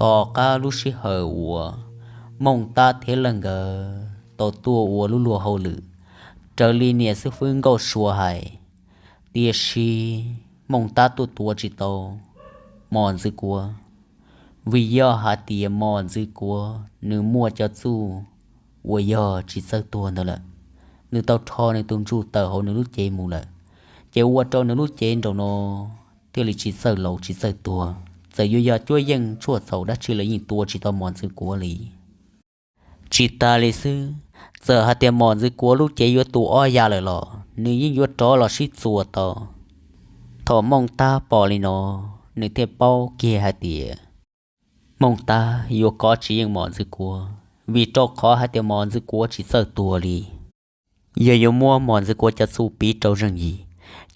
Tom qab lub sij hawm uas Mooj Tab thiab Leej nkawd tau tuaj ua lub luag hauj lwm raws li niam xib fwb Nkauj Sua hais, tiam sis Mooj Tab tuaj tuav tsis tau Mos Ntxwv Kuav, vim yog hais tias Mos Ntxwv Kuav nws muaj cov txuj uas yog tsis txawj tuag ntawd lawm. Nws tau rho nws tus ntsuj tawm hauv nws lub cev mus lawm, ces ua rau nws lub cev nraum no thiaj li tsis txawj laus tsis txawj tuag. Txawm yuav yog cuab yeej tshuaj txhaum dab tsi los yeej tua tsis tau Mos Ntxwv Kuav li. Tsis tas li xwb, txawm hais tias Mos Ntxwv Kuav lub cev yuav tu ob ya lawm los nws yeej yuav rov los sib txuas tau. Thaum Mooj Tab pom li no, nws thiaj paub kiag hais tias Mooj Tab yuav kov tsis yeej Mos Ntxwv Kuav, vim rau qhov hais tias Mos Ntxwv Kuav tsis txawj tuag li. Yog yuav muab Mos Ntxwv Kuav cov txuj piv rau zeej yim,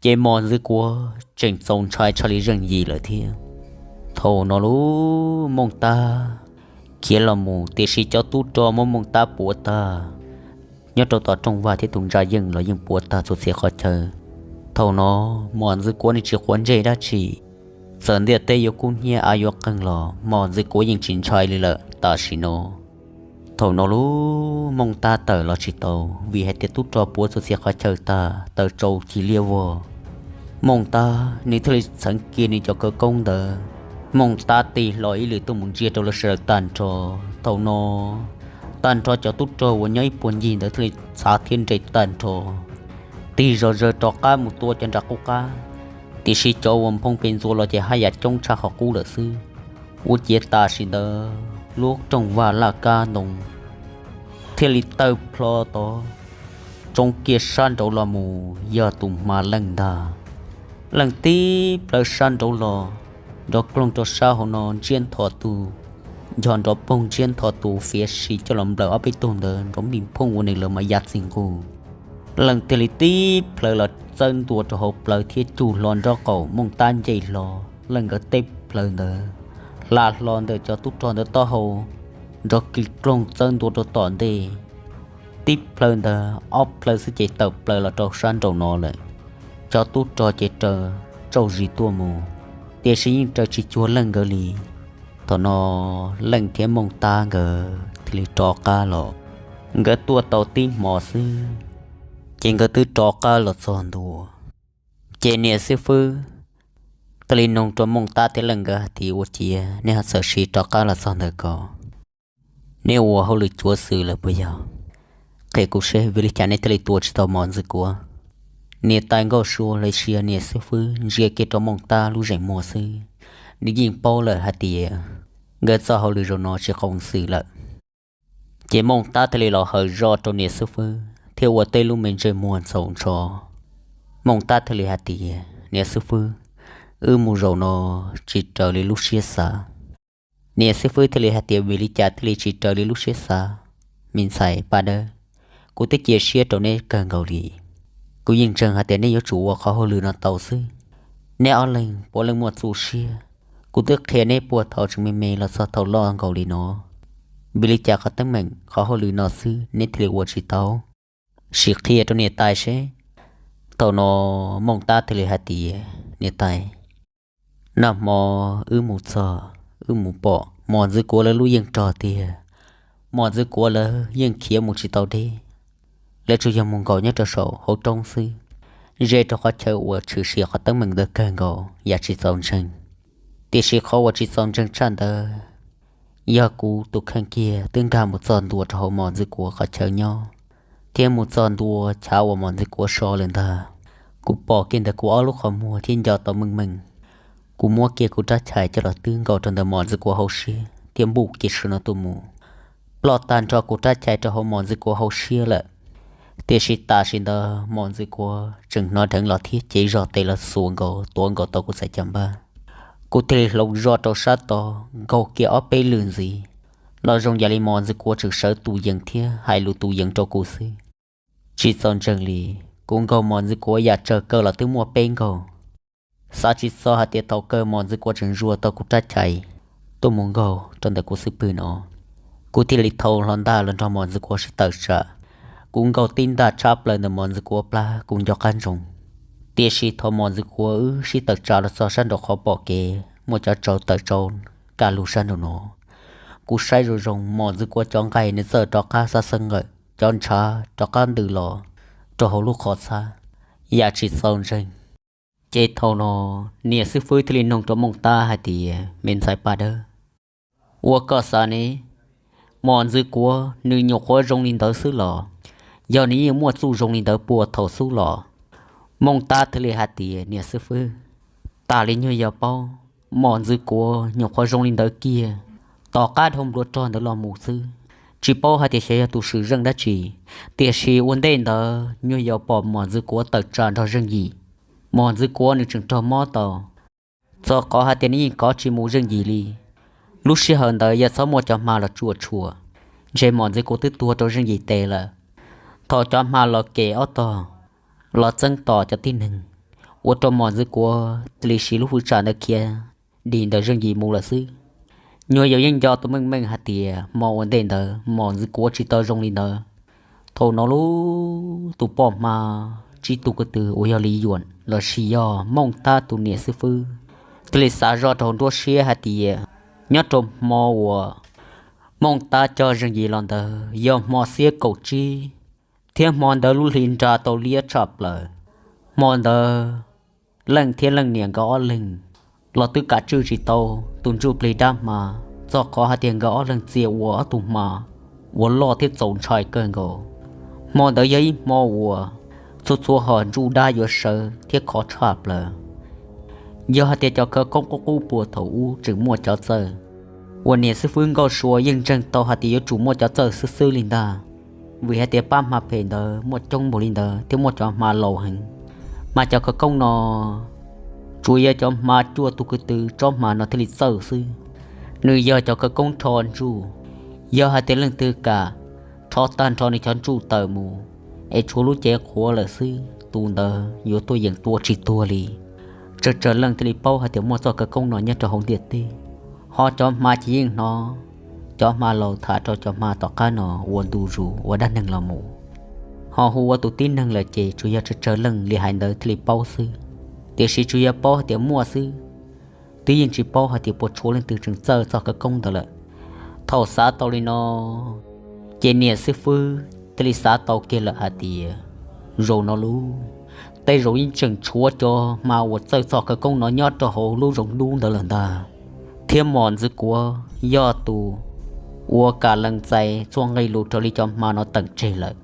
ces Mos Ntxwv Kuav tseem txaus ntshai tshaj li zeej yim lawm thiab. Thaum no lub Mooj Tab khiav los mus, tiam sis cov tub rog muab Mooj Tab puav tag. Nyob rau tom rooj vag thiab tus ntsa yeej los yeej puav tag txhua txhia qhov chaw. Thaum no Mos Ntxwv Kuav nws tsis quav ntsej dab tsi. Txawm ntiaj teb yuav kub hnyiab av yuav qeeg los Mos Ntxwv Kuav yeej tsis ntshai li lawm tam sim no. Thaum no lub Mooj Tab tawm los tsis tau, vim hais tias tub rog puav txhua txhia qhov chaw tag, tawm tsau ci liab vog. Mooj Tab nws thiaj li txheev kiag nws cov khawv koob ntawd, Mooj Tab tig hlo ib lwm tuaj mus ntsia rau lawv sawv daws tag nrho. Thaum no tag nrho cov tub rog uas nyob ib puag ncig ntawd thiaj li txhav thiab nres tag nrho, tig zog zawg rov qab mus tua cov nram qub qab. Tiam sis cov uas nphoo pes ntxuav los ces haj yam coob tshaj qhov qub lawm xwb. Ua ciav tam sim ntawd lub rooj vag laj kab ntoo thiaj li tawg plho tod, tsoo kiag sab nraud los mus yog tus hma Leej ntag. Leej tib plawv sab nraud los, nrov kloog rau sab hauv no ntsiab nthos tus, ncho nrov poog ntsiab nthos tus fiav si coj los nplawm ob peb tug ntawd nrov npij phooj ua nws lawv mas ya txij nqug. Leej thiaj li tib plawv los txawb ntua rau hauv plawv thiab cuj hlo nraub qaum Mooj Tab nce hlo. Leej nkawd teb plawv ntawd hla hlo ntawm cov tub rog ntawd taub hau, nrov kis kloog txawb ntua rau tom ntej. Tib plawv ntawd ob plawv xwb ces tawm plaws los rau sab nraum no lawm. Cov tub rog ces raws tsauj zis tuaj mus, tiam sis yeej raws tsis cuag Leej nkawd li. Thaum no Leej thiab Mooj Tab nkawd thiaj li rov qab los. Nkawd tuaj tau tib hmo xwb, ces nkawd twb rov qab los txog ntua. Ces niam xib fwb thiaj li nug rau Mooj Tab thiab Leej nkawd hais tias, ua ciav neb ho txawm sim rov qab los txog ntawm ko, neb ua hauj lwm cuav xwm lawm puas yog? Qhia kuv seb vim li cas neb thiaj li tua tsis tau Mos Ntxwv Kuav. Niam tais Nkauj Sua los sis niam xib fwb ntsia kiag rau Mooj Tab lub zeem muag xwb, nws yeej paub lawm hais tias nkawd txoj hauj lwm zaum no tsis qoom xwm lawm. Ces Mooj Tab thiaj li los hawm zoj rau niam xib fwb thiab ua tej lub me ntsej muag ntxaus ntshov. Mooj Tab thiaj li hais tias, niam xib fwb, wb mus zaum no tsis raws li lub siab xav. Niam xib fwb thiaj li hais tias, vim li cas thiaj li tsis raws li lub siab xav? Me ntxhais Paj Dawb, kuv twb cia siab rau neb kawg nkaus li. Kuv yeej ntseeg hais tias neb yuav tsum ua qhov hauj lwm no tau xwb. Neb ob leeg puav leej muaj txuj siab. Kuv twb qhia neb puag thaum tseem me me los txog thaum loj nkaus li no, vim li cas qhov teeb meem qhov hauj lwm no xwb neb thiaj li ua tsis tau? Sim qhia rau niam tais seb. Thaum no Mooj Tab thiaj li hais tias, niam tais, nag hmo wb mus txog, wb mus pom Mos Ntxwv Kuav lawv lub yeej rog tiag. Mos Ntxwv Kuav lawv yeej khiav mus tsis tau deb, lawv tsuas yog mus nkaum nyob rau saum hauv roob xwb. Ze rau qhov chaw uas tshwm sim qhov teeb meem ntawd kawg nkaus yam tsis txaus ntseeg. Tiam sis qhov uas tsis txaus ntseeg tshaj ntawd yog kuv tus kheej kiag twb nkag mus txog ntua rau hauv Mos Ntxwv Kuav qhov chaw nyob, thiab mus txog ntua chav uas Mos Ntxwv Kuav so lawm ntag. Kuv pom kiag ntawm kuv ob lub qhov muag thiab nco tau meej meej. Kuv muab kiag kuv rab chais coj los twb nkaus rau ntawm Mos Ntxwv Kuav hauv siab thiab npuj kiag saum no tuaj mus, ploj tag nrho kuv rab chais rau hauv Mos Ntxwv Kuav hauv siab lawm. Tiam sis tam sim ntawd Mos Ntxwv Kuav tseem hnov dheev los thiab cev zog tes los xuas nkaus tuav nkaus tau kuv txhais caj npab. Kuv thiaj li hloov zog rau sab tod nkaug kiag ob peb lwm ntxiv, los zoo yam li Mos Ntxwv Kuav tseem sawv tus yees thiab hais lus tus yees rau kuv xwb. Tsis txaus ntseeg li, kuv nkaug Mos Ntxwv Kuav yam tsawg kaw los twb muaj peb nkaug. Xav tsis txog hais tias thaum kawg Mos Ntxwv Kuav tseem zuas tau kuv rab chais tuaj mus nkaug rau ntawm kuv xub pwg no. Kuv thiaj li thau hlo ntaj los nrog Mos Ntxwv Kuav sib tawm tsam. Kuv nkaug tib ntaj tshab plaws ntawm Mos Ntxwv Kuav plab kuv nco qab ntsoov. Tiam sis thaum Mos Ntxwv Kuav wb sib tawm tsam los txog sab nraum qhov pom kev muaj cov tsau tawm tsau kaj lug sab nraum no. Kuv saib zoo zoo Mos Ntxwv Kuav cov nqaij nws txawm rov qab xab xeeb nqawm, cov ntshav rov qab ntws los rau hauv lub qhov txhab, yam tsis txaus ntseeg. Ces thaum no niam xib fwb thiaj li noog rau Mooj Tab hais tias, Me ntxhais Paj Dawb, ua koj xav ne, Mos Ntxwv Kuav nws nyuam qhuav zoo li ntawd xwb los? Yog nws yeej muaj txuj zoo li ntawd puag thaum xub los? Mooj Tab thiaj li hais tias, Niam xib fwb, tas li nyuag yog paub, Mos Ntxwv Kuav nyuam qhuav zoo li ntawd kiag tom qab dhau npluav rog ntawd los mus xwb, tsis paub hais tias xyov yog tus swm zeej dab tsi. Tiam sis ua ntej ntawd nyuag yog pom Mos Ntxwv Kuav tawm tsam nrog Zeej Yim. Mos Ntxwv Kuav nws tseem raug mob tau, txog qhov hais tias nws yeej kov tsis mus Zeej Yim li. Lub sij hawm ntawd yog txhob muaj cov hma los tsuam tshuam, ntshe Mos Ntxwv Kuav twb tuag rau Zeej Yim tes lawm. Thaum cov hma los kem ob tog, los txeeb tom cov tib neeg, ua rau Mos Ntxwv Kuav thiaj li siv lub hwj tsam ntawd khiav dim ntawm Zeej Yim mus lawm xwb. Nyuag yog yeej nco tus meej meej hais tias hmo ua ntej ntawd Mos Ntxwv Kuav tsis tau zoo li ntawd. Thaum no lub tus poj hma tsib tug ko tw uas yog Li Yuam lossis yog Mooj Tab tus niam xib fwb thiaj li xav zoj rau hauv nruab siab hais tias nyob rau hmo uas Mooj Tab coj Zeej Yim los ntawd yog hmo xiab kaum tsib, thiab hmo ntawd lub hli nra tau liab tshaj plaws. Hmo ntawd leej thiab leej niam nkawd ob leeg los twb kav tswj tsis tau tus ntsuj plig dab hma, txog qhov hais tias nkawd ob leeg txia ua ob tug hma uas loj thiab txaus ntshai kawg nkaus. Hmo ntawd yog ib hmo uas txhua txhua hom ntsuj dab yuav sawv thiab khov tshaj plaws. Yog hais tias cov khawv koob qub qub puag thaum ub tseem muaj cov txawj, uas niam xib fwb Nkauj Sua yeej ntseeg tau hais tias yuav tsum muaj cov txawj xwb xwb li ntag, vim hais tias pab hma phem ntawd muaj coob npaum li ntawd thiab muaj cov hma laus heev. Mas cov khawv koob no tsuas yog cov hma cuaj tug ko tw tsob hma no thiaj li txawj xwb. Nws yog cov khawv koob rho ntsuj, yog hais tias leej twg kam rho tag nrho nws cov ntsuj tawm mus es tshuav lub cev qhuav lawm xwb, tus ntawd yuav tuaj yeem tua tsis tuag li. Tsawg tsawg leej thiaj li paub hais tias muaj txoj khawv koob no nyob rau hauv ntiaj teb, ho cov hma ces yeej hnov cov hma laus tham rau cov hma tom qab no ua ntu zus ua dab neeg los mus. Ho hu ua tus tib neeg lawm ces tsuas yog tsawg tsawg leej li hais ntawd thiaj li paub xwb, tiam sis tsuas yog paub hais tias muaj xwb, twb yeej tsis paub hais tias puas tshuav leej twg tseem txawj txoj khawv koob ntawd lawm. Thaum xav tau li no, ces niam xib fwb thiaj li xav tau kiag lawm hais tias, zaum no lub, tej zaum yeej tseem tshuav cov hma uas txawj txoj khawv koob no nyob rau hauv lub zoov dub ntawd lawm ntag. Thiab Mos Ntxwv Kuav yog tus uas kam lees txais txoj nqe lus raws li cov hma no teem tseg lawm.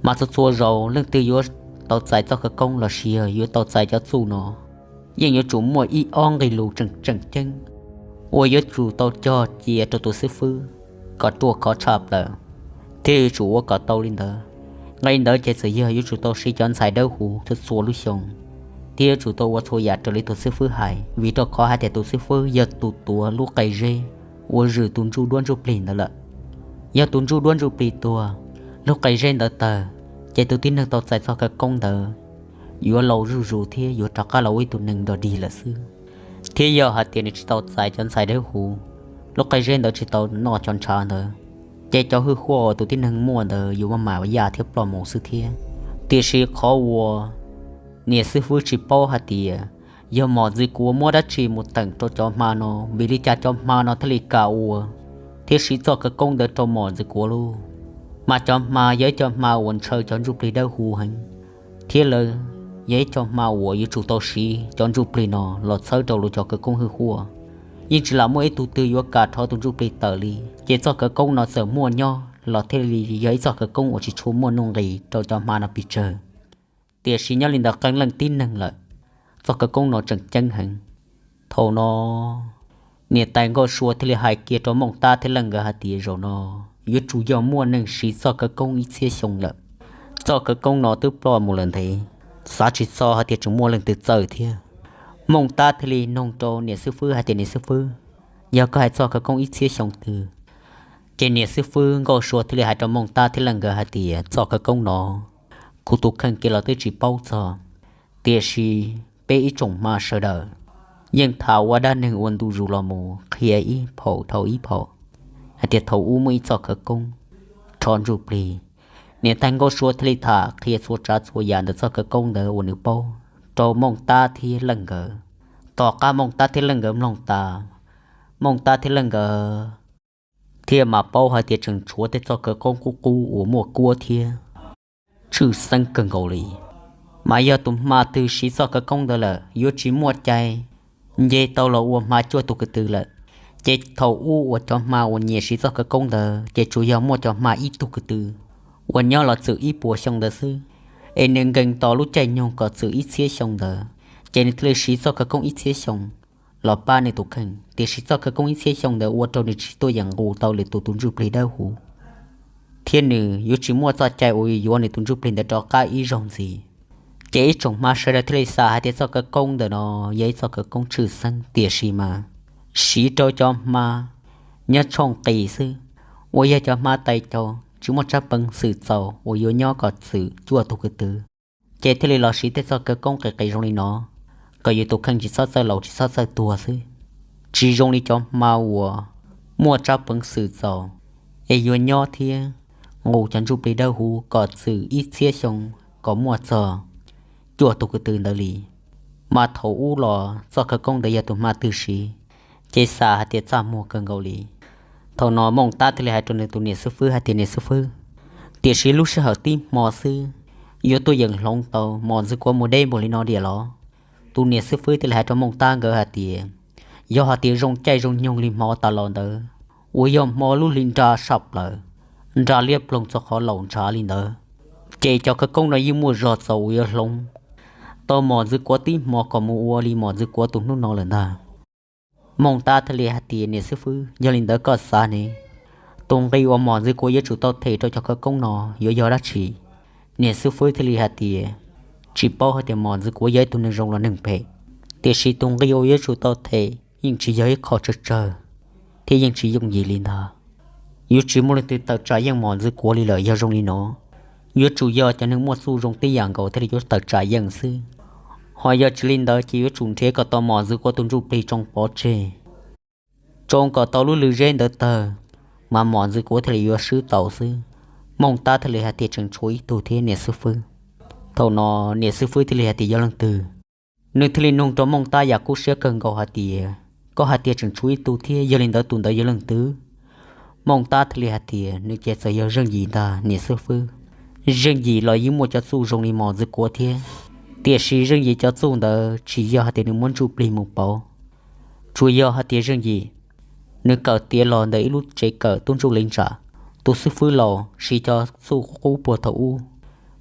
Mas txhua txhua zaus leej twg yuav tau txais txoj khawv koob lossis yog yuav tau txais cov txuj no, yeej yuav tsum muaj ib ob nqe lus tseem tseem ceeb uas yuav tsum tau cog cia rau tus xib fwb kom ruaj khov tshaj plaws, thiab yuav tsum ua kom tau li ntawd. Nqe ntawd ces txawm yog yuav tsum tau siv cov ntxhais dawb huv txhua txhua lub xyoo, thiab yuav tsum tau ua txhua yam raws li tus xib fwb hais, vim rau qhov hais tias tus xib fwb yog tus tuav lub qe zeb uas zwm tus ntsuj duab ntsuj plig ntawd lawm. Yog tus ntsuj duab ntsuj plig tuag, lub qe zeb ntawd tawg, ces tus tib neeg tau txais txoj khawv koob ntawd yuav laus zuj zus thiab yuav rov qab los ua ib tug neeg dog dig lawm xwb. Thiab yog hais tias nws tsis tau txais cov ntxhais dawb huv, lub qe zeb ntawd tsis tau noj cov ntshav ntawd, ces cov hwj huaj uas tus tib neeg muaj ntawd yuav maj mam yaj thiab ploj mus xwb thiab. Tiam sis qhov uas niam xib fwb tsis paub hais tias yog Mos Ntxwv Kuav muab dab tsi mus teem rau cov hma no, vim li cas cov hma no thiaj li kam ua thiab siv txoj khawv koob ntawd rau Mos Ntxwv Kuav lauj. Mas cov hma yog ib co hma uas ntshaw cov ntsuj plig dawb huv heev, thiab lawv yog ib co hma uas yuav tsum tau siv cov ntsuj plig no los txhawb rau lawv cov khawv koob hwj huaj. Yeej tsis lam muaj ib tug twg yuav kam rho tus ntsuj plig tawm li, ces txoj khawv koob no txawm muaj nyob los thiaj li yog ib txoj khawv koob uas tsis tshua muaj nuj nqis rau cov hma no pes tsawg. Tiam sis nyob li ntawd qee leej tib neeg lawm, txoj khawv koob no tseem ceeb heev. Thaum no niam tais Nkauj Sua thiaj li hais kiag rau Mooj Tab thiab leej nkawd hais tias, zaum no yuav tsum yog muaj neeg siv txoj khawv koob ib txhiab xyoo lawm. Txoj khawv koob no twb ploj mus lawm ntev, xav tsis txog hais tias tseem muaj leej twg txawj thiab. Mooj Tab thiaj li noog rau niam xib fwb hais tias, niam xib fwb, yog koj hais txoj khawv koob ib txhiab xyoo twg? Ces niam xib fwb Nkauj Sua thiaj li hais rau Mooj Tab thiab leej nkawd hais tias, txoj khawv koob no kuv tus kheej kiag los twb tsis paub txog, tiam sis peb ib tsoom hma sawv daws yeej tham ua dab neeg ua ntu zus los mus qhia ib phaum dhau ib phaum hais tias thaum ub muaj ib txoj khawv koob rho ntsuj plig. Niam tais Nkauj Sua thiaj li tham qhia txhua tsav txhua yam ntawm txoj khawv koob ntawd uas nws paub rau Mooj Tab thiab leej nkawd. Tom qab Mooj Tab thiab leej nkawd mloog tas, Mooj Tab thiab Leej nkawd thiaj mam paub hais tias tseem tshuav tej txoj khawv koob qub qub uas muaj kuab thiab tshwj xeeb kawg nkaus li. Mas yog tus hma twg siv txoj khawv koob ntawd lawm yuav tsis muaj cai nce tau los ua hma cuaj tug kwv tw lawm. Ces thaum ub uas cov hma uas nyiam siv txoj khawv koob ntawd ces tsuas yog muaj cov hma ib tug kwv tw uas nyob los txwm ib puas xyoo ntawd xwb, es nws nkees tos lub caij nyoog kom txwm ib txhiab xyoo ntawd, ces nws thiaj li siv txoj khawv koob ib txhiab xyoo los pab nws tus kheej. Tiam sis txoj khawv koob ib txhiab xyoo ntawd ua rau nws tsis tuaj yeem nqus tau lwm tus tus ntsuj plig dawb huv, thiab nws yuav tsis muaj txoj cai uas yuav yuav nws tus ntsuj plig ntawd rov qab ib zaug ntxiv. Ces ib tsoom hma sawv daws thiaj li xav hais tias txoj khawv koob ntawm no yog ib txoj khawv koob tshwj xeeb, tiam sis mas siv rau cov hma nyob tshooj qis xwb, uas yog cov hma tais caus tsis muaj tsab peev xwm txaus uas yuav nyob kom txwm cuaj tug kwv tw. Ces thiaj li los siv tej txoj khawv koob qis qis zoo li no, kom yus tus kheej tsis txhob txawj laus tsis txhob txawj tuag xwb. Tsis zoo li cov hma uas muaj tsab peev xwm txaus, es yuav nyob thiab nqus cov ntsuj plig dawb huv kom txwm ib txhiab xyoo kom muaj txog cuaj tug kwv tw ntawd li. Mas thaum ub los txoj khawv koob ntawd yog tus hma twg siv, ces xav hais tias txaj muag kawg nkaus li. Thaum no Mooj Tab thiaj li hais rau nws tus niam xib fwb hais tias, Niam xib fwb, tiam sis lub sij hawm tib hmo xwb yuav tuaj yeem hloov tau mos ntxwv kuav mus deb npaum li no diam los? Tus niam xib fwb thiaj li hais rau Mooj Tab nkawd hais tias, Yog hais tias zoo caij zoo nyoog li hmo tas los ntawd, uas yog hmo lub hli nra saj plaws, nra liab ploog txog qhov laus ntshav li ntawd, ces cov khawv koob no yeej muaj zog txaus uas yuav hloov tau mos ntxwv kuav tib hmo kom mus ua li mos ntxwv kuav tus hnub no lawm ntag. Mooj Tab thiaj li hais tias, Niam xib fwb, yog li ntawd koj xav ne, tus nqi uas mos ntxwv kuav yuav tsum tau them rau cov khawv koob no yuav yog dab tsi? Niam xib fwb thiaj li hais tias, Tsis paub hais tias mos ntxwv kuav yog ib tug neeg zoo los neeg phem, tiam sis tus nqi uas yuav tsum tau them yeej tsis yog ib qho tsawg tsawg thiab yeej tsis yooj yim li ntag. Yuav tsis muaj leej twg tawm tsam yeej mos ntxwv kuav li lawm. Yog zoo li no, yuav tsum yog cov neeg muaj txuj zoo tib yam nkaus thiaj li yuav tawm tsam yeej xwb. Ho yog tsis li ntawd ces yuav tsum nrhiav kom tau mos ntxwv kuav tus ntsuj plig tsoo pov tseg, tsoo kom tau lub lw zeb ntawd tawg, mas mos ntxwv kuav thiaj li yuav swb tau xwb. Mooj Tab thiaj li hais tias, Tseem tshuav ib tug thiab niam xib fwb. Thaum no niam xib fwb thiaj li hais tias, Yog leej twg? Nws thiaj li nug rau Mooj Tab yam kub siab kawg nkaus hais tias, Koj hais tias tseem tshuav ib tug thiab, yog li ntawd tus ntawd yog leej twg? Mooj Tab thiaj li hais tias, Nws ces txawm yog Zeej Yim ntag niam xib fwb. Zeej Yim los yeej muaj cov txuj zoo li mos ntxwv kuav thiab, tiam sis Zeej Yim cov txuj ntawd tsis yog hais tias nws muab ntsuj plig mus pauv, tsuas yog hais tias Zeej Yim nws kawm tiav los ntawm ib lub tsev kawm tub ntsuj li ntsam. Tus xib fwb laus siv cov txuj qub puag thaum ub,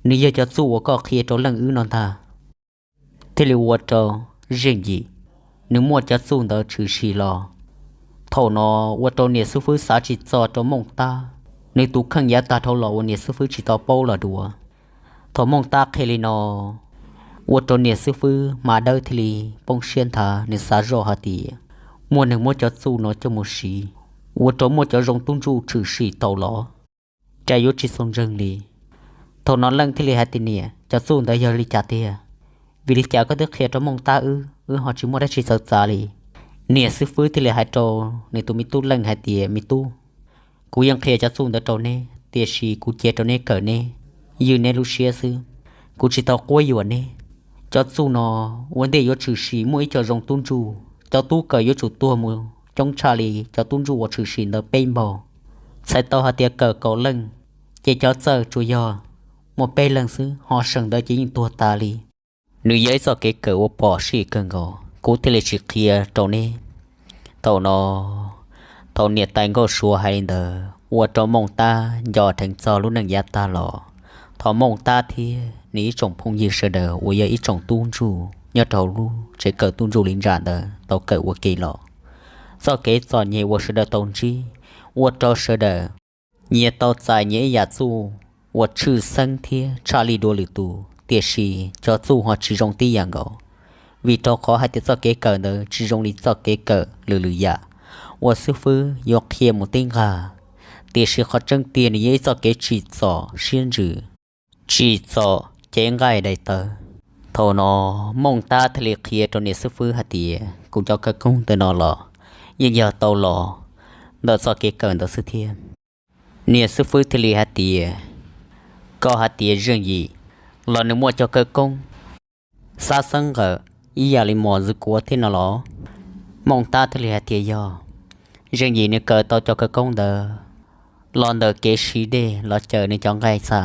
nws yog cov txuj uas koj qhia rau leej wb no ntag. Thiaj li ua rau Zeej Yim nws muaj cov txuj ntawd tshwm sim los. Thaum no ua rau niam xib fwb xav tsis txog rau Mooj Tab, nws tus kheej yav tag dhau los uas niam xib fwb tsis tau paub los dua. Thaum Mooj Tab qhia li no, ua rau niam xib fwb hma dawb thiaj li poob siab nthav, nws xav zoj hais tias, Muaj neeg muab cov txuj no coj mus siv, ua rau muaj cov zoo tub ntsuj tshwm sim tau los, cas yuav tsis txaus ntseeg li. Thaum no Leej thiaj li hais tias, Niam, cov txuj ntawd yog li cas tiag? Vim li cas koj twb qhia rau Mooj Tab wb, wb ho tsis muaj dab tsi txawv txav li? Niam xib fwb thiaj li hais rau nws tus me tub Leej hais tias, Me tub, kuv yeej qhia cov txuj ntawd rau neb, tiam sis kuv cia rau neb kawm neb, ywj neb lub siab xwb. Kuv tsis tau quab yuam neb. Cov txuj no ua ntej yuav tshwm sim muaj ib co zoo tub ntsuj, cov tub kawm yuav tsum tuag mus coob tshaj li cov tub ntsuj uas tshwm sim ntawd peb npaug. Txhais tau hais tias kawm kaum leej, ces cov txawj tsuas yog muaj peb leeg xwb, ho seem ntawd ces yeej tuag tas li. Nws yog ib txoj kev kawm uas phom sij kawg nkaus, kuv thiaj li tsis qhia rau neb. Thaum no, thaum niam tais Nkauj Suav hais li ntawd, ua rau Mooj Tab nco dheev txog lub neej yav tag los. Thaum Mooj Tab thiab nws ib tsoom phooj ywg sawv daws uas yog ib tsoom tub ntsuj nyob rau hauv lub tsev kawm tub ntsuj li ntsam ntawd tau kawm ua ke los, txoj kev txom nyem uas sawv daws tau ntsib, ua rau sawv daws nyias tau txais nyias ib yam txuj uas tshwj xeeb thiab tshaj li dua lwm tus, tiam sis cov txuj ho tsis zoo tib yam nkaus, vim rau qhov hais tias txoj kev kawm ntawd tsis zoo li txoj kev kawm lwm lwm yam uas xib fwb yuav qhia mus tib nqag. Tiam sis qhov tseeb tiag nws yog ib txoj kev tsim txom siab ntsws, tsim txom cev nqaij daim tawv. Thaum no Mooj Tab thiaj li qhia rau niam xib fwb hais tias, Kuv cov khawv koob ntawm no los yeej yog tau los ntawm txoj kev kawm ntawd xwb thiab. Niam xib fwb thiaj li hais tias, Koj hais tias Zeej Yim los nws muaj cov khawv koob xab xeeb nqawm ib yam li mos ntxwv kuav thiab no los? Mooj Tab thiaj li hais tias, Yog. Zeej Yim nws kawm tau cov khawv koob ntawd los ntawm kev siv dej los cawm nws cov nqaij txha,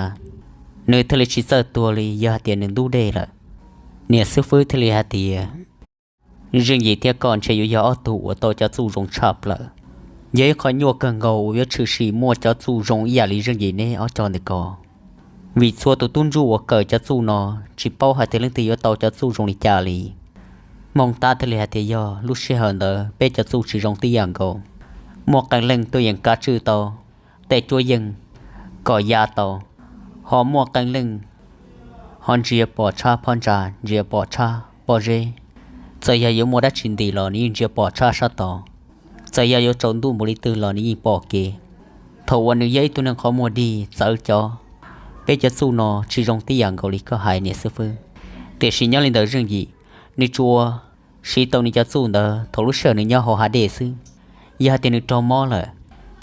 nws thiaj li tsis txawj tuag li yog hais tias nws ntub dej lawm. Niam xib fwb thiaj li hais tias, Zeej Yim thiab koj ntshe yuav yog ob tug uas tau cov txuj zoo tshaj plaws. Yog ib qho nyuaj kawg nkaus uas yuav tshwm sim muaj cov txuj zoo ib yam li Zeej Yim neb ob cov ntawm ko, vim txhua tus tub ntsuj uas kawm cov txuj no tsis paub hais tias leej twg yuav tau cov txuj zoo li cas li. Mooj Tab thiaj li hais tias, Yog lub sij hawm ntawd peb cov txuj tsis zoo tib yam nkaus. Muaj qee leej tuaj yeem kav tswj tau tej cuab yeej kom ya tau, ho muaj qee leej ho ntsia pom tshab phab ntsa, ntsia pom tshab pob zeb. Txawm yog yuav muaj dab tsi ntim los nws yeej ntsia pom tshab sab tod. Txawm yog yuav tsaus ntuj npaum li twg los nws yeej pom kev. Thaum uas nws yog ib tug neeg qhov muag dig txawv cov, peb cov txuj no tsis zoo tib yam nkaus li koj hais niam xib fwb. Tiam sis nyob li ntawm Zeej Yim, nws tsuas siv tau nws cov txuj ntawd thaum lub sij hawm nws nyob hauv hav dej xwb. Yog hais tias nws raug mob lawm,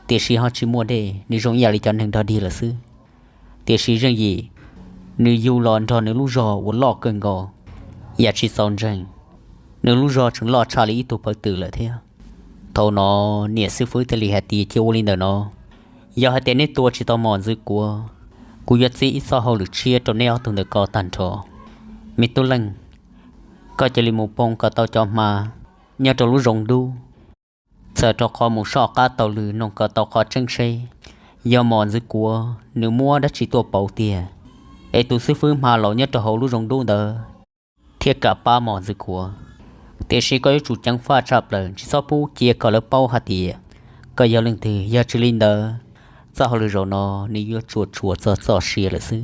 tiam sis ho tsis muaj dej, nws zoo ib yam li cov neeg dog dig lawm xwb. Tiam sis Zeej Yim, nws yug los nrog nws lub zog uas loj kawg nkaus, yam tsis txaus ntseeg, nws lub zog tseem loj tshaj li ib tug pawv twm lawm thiab. Thaum no niam xib fwb thiaj li hais tias, Cia ua li ntawm no, yog hais tias neb tua tsis tau mos ntxwv kuav, kuv yuav txib ib txoj hauj lwm tshiab rau neb ob tug ntawm ko tag nrho. Me tub Leej, koj cia li mus poo kom tau cov hma nyob rau lub zoov dub, txawm rau qhov mus soj qab taug lw noog kom tau qhov tseeb seb yog mos ntxwv kuav nws muab dab tsi tuaj pauv tiag, es tus xib fwb hma laus nyob rau hauv lub zoov dub ntawd thiaj kam pab mos ntxwv kuav. Tiam sis koj yuav tsum ceev faj tshaj plaws, tsis txhob pub cia kom lawv paub hais tias koj yog leej twg, yog tsis li ntawd, txoj hauj lwm zaum no nws yuav tsuas tsuas txog txoj sia lawm xwb.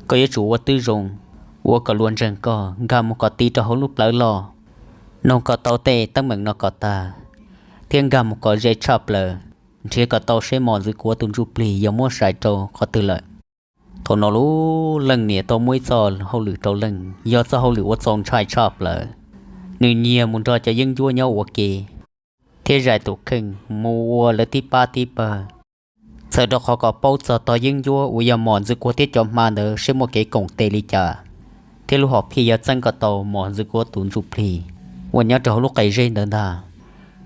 Koj yuav tsum ua tib zoo, ua kom luag ntseeg koj, nkag mus kom ti rau hauv lub plawv loj, noog kom tau tej teeb meem no kom tag, thiab nkag mus kom ze tshaj plaws, nrhiav kom tau seb mos ntxwv kuav tus ntsuj plig yog muab sai rau qhov twg lawm. Thaum no lub leej niam tau muab ib txoj hauj lwm rau leej, yog txoj hauj lwm uas txaus ntshai tshaj plaws. Nws nyiag mus nrog cov yeeb ncuab nyob ua ke, thiab zais tus kheej mus ua lawv tib pab tib pawg, txawm rau qhov kom paub txog tog yeeb ncuab uas yog mos ntxwv kuav thiab cov hma ntawd seb muaj kev koom tes li cas, thiab lub hom phiaj yog txeeb kom tau mos ntxwv kuav tus ntsuj plig uas nyob rau hauv lub qe zeb ntawd ntag.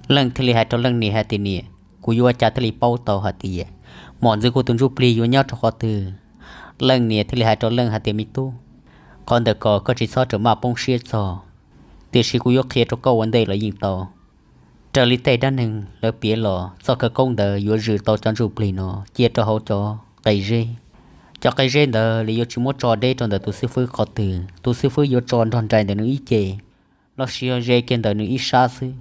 Leej thiaj li hais rau leej niam hais tias, Niam, kuv yuav ua cas thiaj li paub tau hais tias mos ntxwv kuav tus ntsuj plig yuav nyob rau qhov twg? Leej niam thiaj li hais rau leej hais tias, Me tub, qhov ntawm ko koj tsis txhob rawm maj poob siab txog, tiam sis kuv yuav qhia rau koj ua ntej los yeej tau. Raws li tej dab neeg lawv piav los, txoj khawv koob ntawd yuav zwm tau cov ntsuj plig no cia rau hauv cov qe zeb. Cov qe zeb ntawd li yuav tsis muab tso deb rau ntawm tus xib fwb qhov twg, tus xib fwb yuav tso nrog nraim ntawm nws ib ce, los sis yog ze kiag ntawm nws ib sab xwb.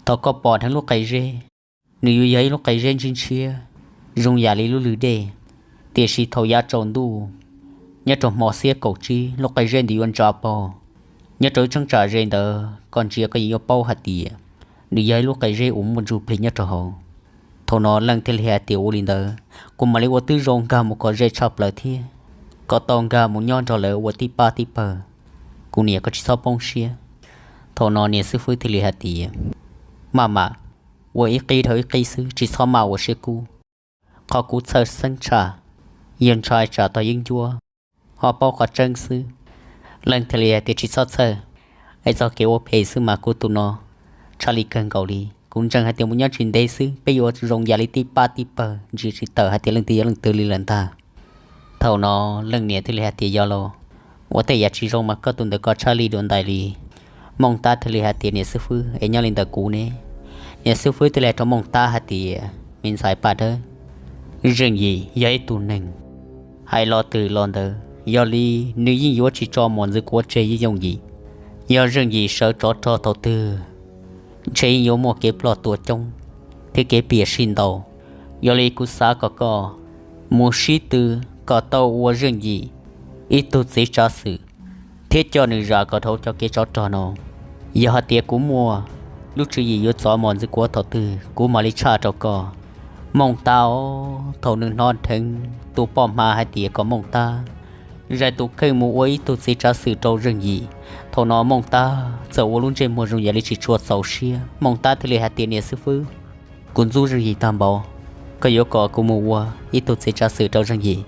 Thaum koj pom dheev lub qe zeb, nws yuav yog ib lub qe zeb ntshiab ntshiab, zoo yam li lub lwg dej. Tiam sis thaum yav tsaus ntuj, nyob rau hmo xiab kaum tsib, lub qe zeb ntawd yuav ntsa paug. Nyob rau ib cheeb tsam ze ntawd koj ntsia koj yeej yuav paub hais tias nws yog ib lub qe zeb uas muaj ntsuj plig nyob rau hauv. Thaum no leej thiaj li hais tias, Ua li ntawd, kuv mam li ua tib zoo nkag mus kom ze tshaj plaws thiab kom tau nkag mus nyob nrog lawv ua tib pab tib pawg. Kuv niam, koj tsis txhob poob siab. Thaum no niam xib fwb thiaj li hais tias, Maj mam, ua ib qib dhau ib qib xwb, tsis txhob maj ua siab kub. Qhov kuv txhawj xeeb tshaj yog ntshai tsam tog yeeb ncuab ho paub qhov tseeb xwb. Leej thiaj li hais tias, Tsis txhob txhawj, es txoj kev ua phem xwb mas kuv tus no tshaj li kawg nkaus li. Kuv ntseeg hais tias mus nyob tsis ntev xwb peb yuav zoo yam li tib pab tib pawg, ntsia tsis tawm hais tias leej twg yog leej twg li lawm ntag. Thaum no leej niam thiaj li hais tias, Yog los, ua tej yam tsis zoo mas koj tus ntawm ko tshaj li dua ntais li. Mooj Tab thiaj li hais tias, Niam xib fwb, es nyob li ntawm kuv ne? Niam xib fwb thiaj li hais rau Mooj Tab hais tias, Me ntxhais Paj Dawb, Zeej Yim yog ib tug neeg hais lo twg los ntawd, yog li nws yeej yuav tsis tso mos ntxwv kuav tseg yooj yim. Yog Zeej Yim sawv tsov rog thaum twg, ntshe yeej yuav muaj kev ploj tua coob thiab kev piam sij ntau. Yog li kuv xav kom koj mus sib tw kom tau ua Zeej Yim ib tug txiv tsav xwm, thiab coj nws zam kom dhau cov kev tsov rog no. Yog hais tias kuv muaj lub tswv yim yuav txov mos ntxwv kuav thaum twg, kuv mam li tshaj rau koj. Mooj Tab os, thaum nws hnov dheev tus poj hma hais tias kom Mooj Tab zais tus kheej mus ua ib tug txiv tsav xwm rau Zeej Yim, thaum no Mooj Tab txawm ua lub ntsej muag zoo yam li tsis tshua txaus siab. Mooj Tab thiaj li hais tias, Niam xib fwb, kuv ntxub Zeej Yim tag npaum, koj yuav kom kuv mus ua ib tug txiv tsav xwm rau Zeej Yim,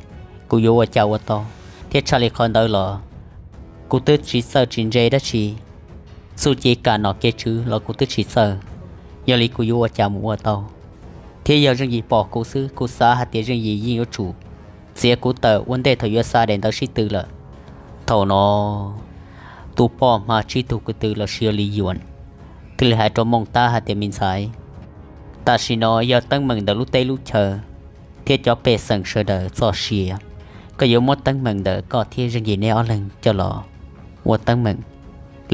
kuv yuav ua cas ua tau? Thiab tshaj li qhov ntawd los kuv twb tsis txawj tsis ntse dab tsi, txuj ci kam nom kev tswv los kuv twb tsis txawj, yog li kuv yuav ua cas mus ua tau? Thiab yog Zeej Yim pom kuv xwb, kuv xav hais tias Zeej Yim yeej yuav tsum txiav kuv tawm ua ntej thaum yuav xa daim ntawv sib tw lawm. Thaum no tus poj hma tsib tug ko tw los sis yog Lis Yuam thiaj li hais rau Mooj Tab hais tias, me ntxhais, tam sim no yog teeb meem ntawm lub teb lub chaw thiab cov pej xeem sawv daws txoj sia, koj yuav muab teeb meem ntawm koj thiab Zeej Yim neb ob leeg coj los ua teeb meem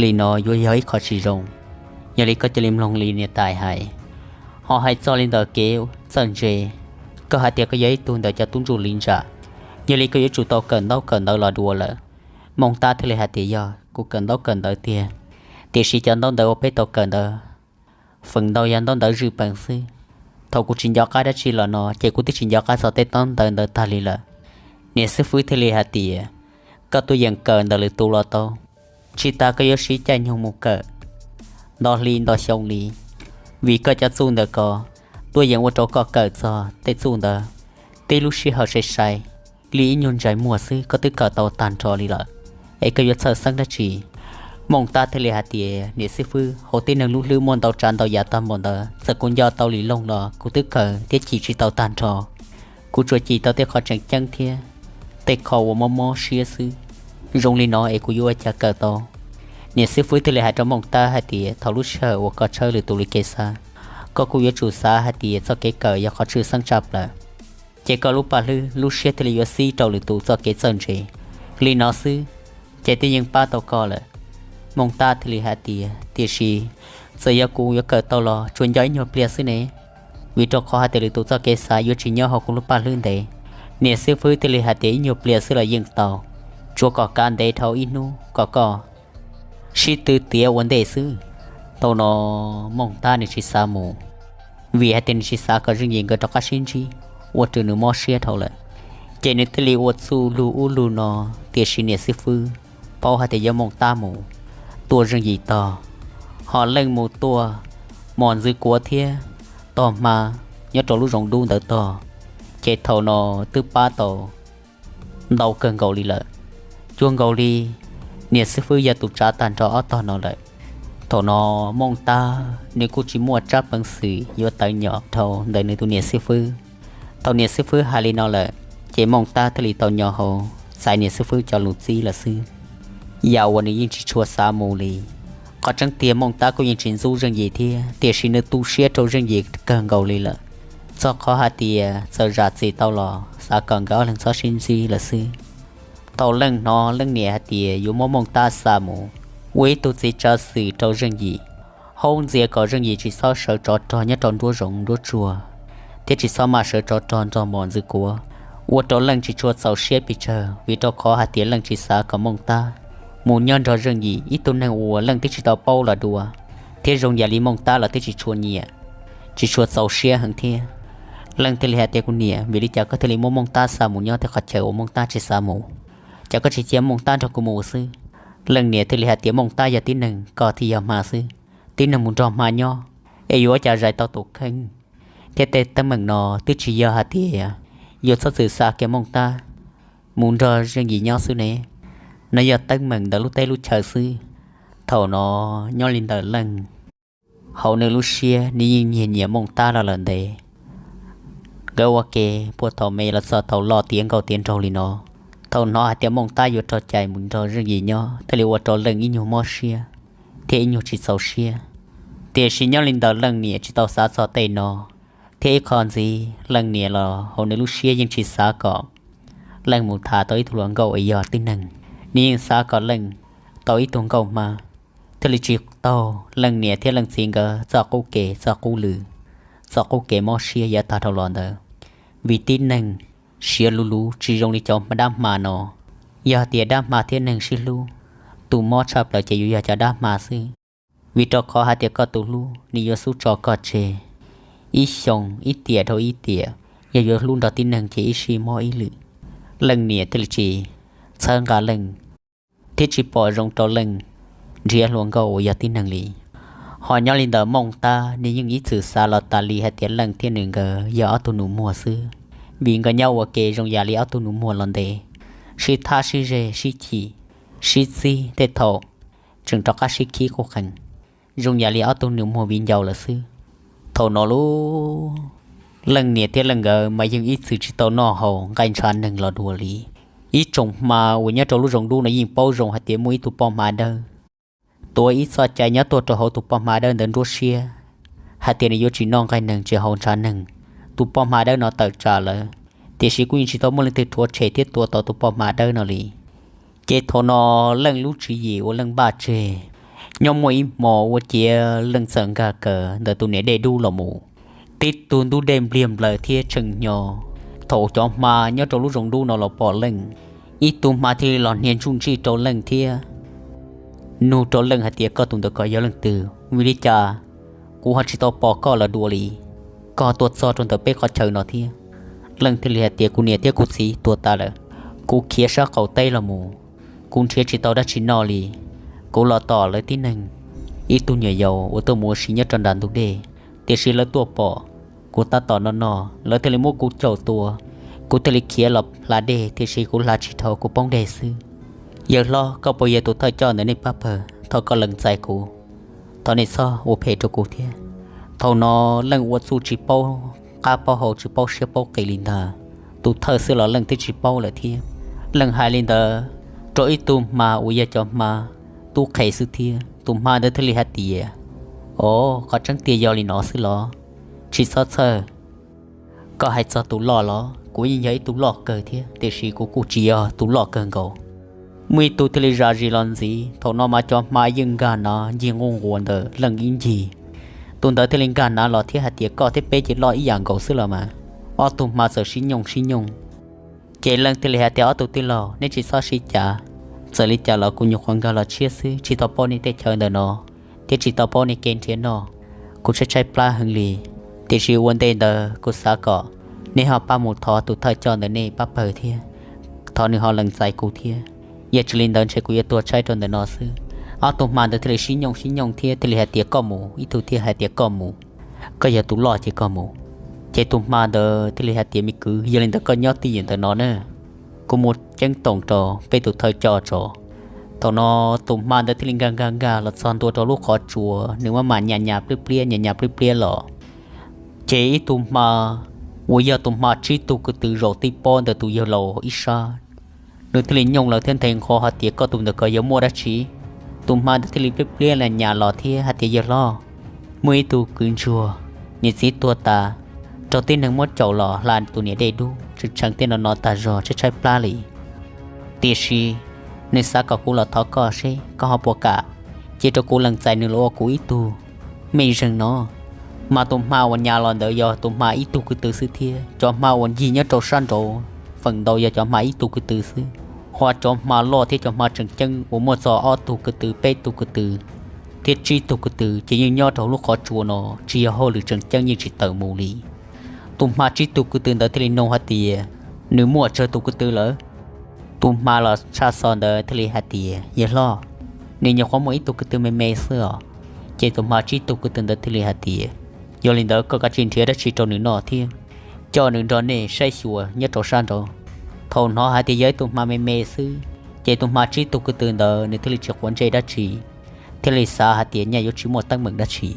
li no yuav yog ib qho tsis zoo. Yog li koj cia li mloog li niam tais hais. Ho hais txog li ntawm kev txawj ntse, koj hais tias koj yog ib tug ntawm cov tub ntsuj li ntsa, yog li koj yuav tsum tau kawm ntaub kawm ntawv los dua lawm. Mooj Tab thiaj li hais tias, yog kuv kawm ntaub kawm ntawv tiag, tiam sis cov ntaub ntawv uas peb tau kawm ntawd feem ntau yog ntaub ntawv zwj pees xwb. Thaum kuv tsis nco qab dab tsi los no ces kuv twb tsis nco qab txog tej ntaub ntawv ntawd tag li lawm. Niam xib fwb thiaj li hais tias, koj tuaj yeem kawm ntawm lwm tus los tau, tsis tas koj yuav siv caij nyoog mus kawm nto hli nto xyoo li, vim koj cov txuj ntawm ko tuaj yeem ua rau koj kawm txog tej txuj ntawd tib lub sij hawm sai sai li ib nyuag ntsais muag xwb koj twb kawm tau tag nrho li lawm, es koj yuav txhawj xeeb dab tsi? Mooj Tab thiaj li hais tias, niam xib fwb, hauv tib neeg lub hlwb muaj ntau tsav ntau yam tag npaum ntawd, txawm kuv nco tau li looj los kuv twb kawm thiab cim tsis tau tag nrho. Kuv tsuas cim tau tej qhov tseem ceeb thiab tej qho uas mob mob siab xwb. Zoo li no es kuv yuav ua cas kawm tau? Niam xib fwb thiaj li hais rau Mooj Tab hais tias, thaum lub sij hawm uas koj tshawb lwm tus li kev xav, koj kuj yuav tsum xav hais tias txoj kev kawm yog qhov tshwj xeeb tshaj plaws, ces koj lub paj hlwb lub siab thiaj li yuav xib rau lwm tus txoj kev txawj ntse. Li no xwb ces twb yeej pab tau koj lawm. Mooj Tab thiaj li hais tias, tiam sis txawm yog kuv yuav kawm tau los tsuas nco ib nyuag pliag xwb ne, vim rau qhov hais tias lwm tus txoj kev xav yuav tsis nyob hauv kuv lub paj hlwb ntev. Niam xib fwb thiaj li hais tias, ib nyuag pliag xwb los yeej tau, tsuav kom kav ntev dhau ib hnub kom koj sib tw tiav ua ntej xwb. Thaum no Mooj Tab nws tsis xav mus, vim hais tias nws tsis xav kom Zeej Yim nkawd rov qab sib ntsib, ua rau nws mob siab dhau lawm. Ces nws thiaj li ua txuj lug ub lug no, tiam sis niam xib fwb paub hais tias yog Mooj Tab mus tua Zeej Yim tog, ho Leej mus tua Mos Ntxwv Kuav thiab tog hma nyob rau lub zoov dub ntawd tog, ces thaum no twb pab tau ntau kawg nkaus li lawm. Cuag nkaus li niam xib fwb yog tus tsav tag nrho ob tog no lawm. Thaum no Mooj Tab nws kuj tsis muaj tsab peev xwm yuav tawv nyom dhau ntawm nws tus niam xib fwb. Thaum niam xib fwb hais li no lawm, ces Mooj Tab thiaj li tau nyo hauv txais niam xib fwb cov lus txib lawm xwb. Yam uas nws yeej tsis tshua xav mus li. Qhov tseeb tiag Mooj Tab kuj yeej tsis ntxub Zeej Yim thiab, tiam sis nws tu siab rau Zeej Yim kawg nkaus li lawm, txog qhov hais tias txawm zam txim tau los xav kom nkawd ob leeg txhob sib ntsib lawm xwb. Thaum Leej hnov Leej niam hais tias yuav muab Mooj Tab xa mus ua ib tug txiv tsav xwm rau Zeej Yim, haub ntxias kom Zeej Yim tsis txhob sawv tsov rog nyob rau nruab zoov nruab tsuag, thiab tsis txhob mam sawv tsov rog nrog Mos Ntxwv Kuav, ua rau Leej tsis tshua txaus siab pes tsawg, vim rau qhov hais tias Leej tsis xav kom Mooj Tab mus nyob nrog Zeej Yim ib tug neeg uas Leej twb tsis tau paub los dua, thiab zoo yam li Mooj Tab los twb tsis tshua nyiam, tsis tshua txaus siab heev thiab. Leej thiaj li hais tias, kuv niam, vim li cas koj thiaj li muab Mooj Tab xa mus nyob tej qhov chaw uas Mooj Tab tsis xav mus? Cas koj tsis cia Mooj Tab nrog kuv mus xwb? Leej niam thiaj li hais tias, Mooj Tab yog tib neeg, koj thiaj yog hma xwb, tib neeg mus nrog hma nyob es yuav ua cas zais tau tus kheej, thiab tej teeb meem no twb tsis yog hais tias yuav txhob txwm xa kiag Mooj Tab mus nrog Zeej Yim nyob xwb ne. No yog teeb meem ntawm lub teb lub chaw xwb. Thaum no nyob li ntawm Leej, hauv nws lub siab nws yeej nyiag nyiam Mooj Tab los lawm ntev. Nkawd ua ke puag thaum me los txog thaum loj tiav nkauj tiav nraug li no, thaum hnov hais tias Mooj Tab yuav raug cais mus nrog Zeej Yim nyob thiaj li ua rau Leej ib nyuag mob siab thiab ib nyuag tsis txaus siab. Tiam sis nyob li ntawm Leej niam tsis tau xav txog tej no, thiab ib qho ntxiv Leej niam los hauv nws lub siab yeej tsis xav kom Leej mus tham tau ib tug hluas nkauj uas yog tib neeg, nws yeej xav kom Leej tau ib tug nkauj hma, thiaj li tsis taug Leej niam thiab Leej txiv nkawd txoj qub kev txoj qub lw, txoj qub kev mob siab yav tag dhau los ntawd. Vim tib neeg siav luv luv tsis zoo li cov dab hma no. Yog tias dab hma thiab neeg sib hlub, tus mob tshaj plaws ces yuav yog cov dab hma xwb. Vim rau qhov hais tias koj tus hlub nws yuav xub tso koj tseg ib xyoo ib tiam dhau ib tiam, yog yuav hlub nrog tib neeg ces ib sij mob ib lwm. Leej niam thiaj li tsis txhawb nqa Leej, thiab tsis pom zoo rau Leej nrhiav hluas nkauj uas yog tib neeg li. Ho nyob li ntawm Mooj Tab, nws yeej ib txwm xav los tas li hais tias Leej thiab nws nkawd yog ob tug nus muag xwb, vim nkawd nyob ua ke zoo yam li ob tug nus muag los ntev, sib thab sib ze sib chim sib txib tej thaum tseem rov qab sib khib qub qees, zoo yam li ob tug nus muag viv ncaus lawm xwb. Thaum no lub Leej niam thiab Leej nkawd mas yeej ib txwm tsis tau noj haus nqaij ntshav neeg los dua li. Ib tsoom hma uas nyob rau lub zoov dub no yeej paub zoo hais tias muaj ib tug poj hma dawb tuav ib txoj cai nyob tuaj rau hauv tus poj hma dawb ntawd nruab siab hais tias nws yuav tsis noj nqaij neeg tsis haus ntshav neeg. Tus poj hma dawb no tawm tsam lawm, tiam sis kuj yeej tsis tau muaj leej twg rhuav tshem thiab tua tau tus poj hma dawb no li. Ces thaum no Leej lub tswv yim uas Leej npaj tseg, nyob muaj ib hmo ua ciav Leej txawm nkag kawm ntawm tus niam dej dub los mus. Tib tug ntub dej npliag nplaws thiab tshee hnyo. Thaum cov hma nyob rau lub zoov dub no los pom Leej, ib tug hma thiaj li los hnia ntsuj ntsij rau Leej thiab nug rau Leej hais tias, koj tus ntawm ko yog leej twg? Vim li cas kuv ho tsis tau pom koj los dua li? Koj tuaj txog rau ntawm peb qhov chaw no thiab? Leej thiaj li hais tias, kuv niam thiab kuv txiv tuag tas lawm, kuv khiav sab qaum teb los mus, kuv nrhiav tsis tau dab tsi noj li. Kuv los tom lawv tib neeg ib tug nyuam yaus uas tuaj mus ua si nyob rau nram ntug dej, tiam sis lawv tuaj pom kuv tab tom noj noj, lawv thiaj li muab kuv caum tua. Kuv thiaj li khiav los hla dej, tiam sis kuv hla tsis dhau, kuv poob dej xwb. Yawg hlob, koj puas yog tus thawj coj ntawm nej pab pawg? Thov koj lees txais kuv, thov nej txhob ua phem rau kuv thiab. Thaum no Leej ua txuj tsis paub qab paub hau, tsis paub siab paub qis li ntag. Tus thawj xwb los Leej twb tsis paub lawm thiab. Leej hais li ntawd rau ib tug hma uas yog cov hma tub qhe xwb thiab. Tus hma ntawd thiaj li hais tias, o, qhov tseeb tiag yog li no xwb los? Tsis txhob txhawj, koj hais txog tus loj los kuv yeej yog ib tug loj kawg thiab, tiam sis kuv kuj tsis yog tus loj kawg nkaus. Muaj ib tug thiaj li zam zis los ntxiv. Thaum no mas cov hma yeej nkag nav ncig nquj nquas ntawm Leej ib ncig. Tus ntawd thiaj li nkag nav los thiab hais tias, koj thiab peb ces loj ib yam nkaus xwb los mas. Ob tug hma txawm sib nyooj sib nyooj. Ces Leej thiaj li hais tias, ob tug tij laug, neb tsis txhob sib cav. Txawm li cas los kuv nyuam qhuav nkag los tshiab xwb, tsis tau paub nej tej chaw ntawm no thiab tsis tau paub nej kev nrhiav noj. Kuv tshaib tshaib plab heev li, tiam sis ua ntej ntawd kuv xav kom neb ho pab mus thov tus thawj coj ntawm nej pab pawg thiab, thov nws ho lees txais kuv thiab. Yog tsis li ntawd ntshe kuv yuav tuag tshaib rau ntawm no xwb. Ob tug hma ntawd thiaj li sib nyooj sib nyooj thiab thiaj li hais tias, koj mus. Ib tug thiaj hais tias, koj mus, koj yog tus loj ces koj mus. Ces tus hma ntawd thiaj li hais tias, me kwv, yog li ntawd koj nyob twj ywm ntawm no na, kuv mus ceeb toom rau peb tus thawj coj tso. Thaum no tus hma ntawd thiaj li nkag nkag nkag los txog ntua rau lub qhov tsua, nws maj mam nyas nyas pliab pliab nyas nyas pliab pliab los. Ces ib tug hma uas yog tus hma tsib tug ko tw zaum tib pob ntawm tus yawg laus ib sab, nws thiaj li nyooj lawm thiab nthe nqho hais tias, koj tus ntawm ko yuav muaj dab tsi? Tus hma ntawd thiaj li pliab pliab nyas nyas los thiab hais tias, yawg hlob, muaj ib tug kwv ntsuag, niam txiv tuag tas, raug tib neeg muab caum los hla tus niam dej dub, tseem tshee tej no no tag zog, tshaib tshaib plab li. Tiam sis nws xav kom kuv los thov koj seb koj ho puas kam cia rau kuv lees txais nws los ua kuv ib tug mej zeeg no. Mas tus hma uas nyas los ntawd yog tus hma ib tug ko tw xwb thiab. Cov hma uas ncig nyob rau sab nraud feem ntau yog cov hma ib tug ko tw xwb. Ho cov hma loj thiab cov hma tseem ceeb uas muaj txog ob tug ko tw, peb tug ko tw thiab tsib tug ko tw ces yeej nyob rau lub qhov tsua no, tsis yog hauj lwm tseem ceeb yeej tsis tawm mus li. Tus hma tsib tug ko tw ntawd thiaj li nug hais tias, nws muaj tsawg tus ko tw lawm? Tus hma los tshaj xov ntawd thiaj li hais tias, yawg hlob, nws nyuam qhuav muaj ib tug ko tw me me xwb os. Ces tus hma tsib tug ko tw ntawd thiaj li hais tias, yog li ntawd koj kav tsij nrhiav dab tsi rau nws noj thiab coj nws nrog nej saib xyuas nyob rau sab nraud. Thaum hnov hais tias yog ib tug hma me me xwb, ces tus hma tsib tug ko tw ntawd nws thiaj li tsis quav ntsej dab tsi, thiaj li xav hais tias nyaj yuav tsis muaj teeb meem dab tsi.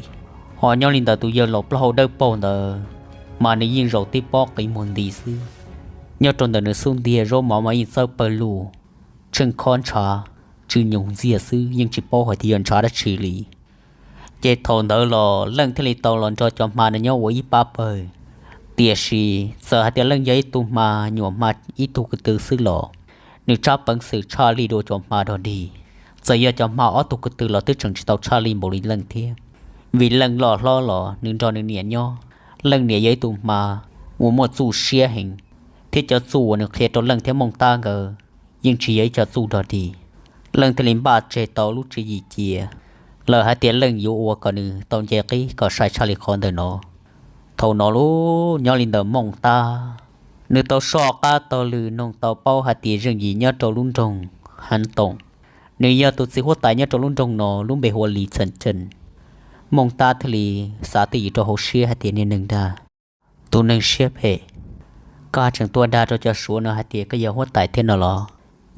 Ho nyob li ntawd tus yawg laus plaub hau dawb paug ntawd, mas nws yeej zaum tib pob qiv muag nti xwb. Nyob rau ntawm nws xub ntiag zaub mov mas yeej txawb pawg lug, tsheej khob ntshav tsw nyoos ntxiag xwb, yeej tsis paub hais tias yog ntshav dab tsi li. Ces thaum ntawd los Leej thiaj li tau los nrog cov hma no nyob ua ib pab pawg. Tiam sis txawm hais tias Leej yog ib tug hma nyuam hma ib tug ko tw xwb los nws tshaj peev xwm tshaj lij dua cov hma dog dig. Txawm yog cov hma ob tug ko tw los twb tseem tsis tau tshaj lij npaum li Leej thiab. Vim Leej loj hlob los nws nrog nws niam nyob. Leej niam yog ib tug hma uas muaj txuj siab heev, thiab cov txuj uas nws qhia rau Leej thiab Mooj Tab nkawd yeej tsis yog ib co txuj dog dig. Leej thiaj li npaj tseg tau lub tswv yim cia, lawm hais tias Leej yuav ua kom nws tau nce qib kom sai tshaj li qhov ntawm no. Thaum no los nyob li ntawm Mooj Tab, nws tau soj qab taug lw noog tau paub hais tias zeej yim nyob rau lub nroog Hav Toom, nws yog tus txiv huab tais nyob rau lub nroog no, lub npe hu ua Lis Txheem Ceem. Mooj Tab thiaj li xav twj ywm rau hauv siab hais tias, niag neeg dag, tus neeg siab phem, koj tseem tuaj dag rau cov Suav no hais tias koj yog huab tais thiab no los?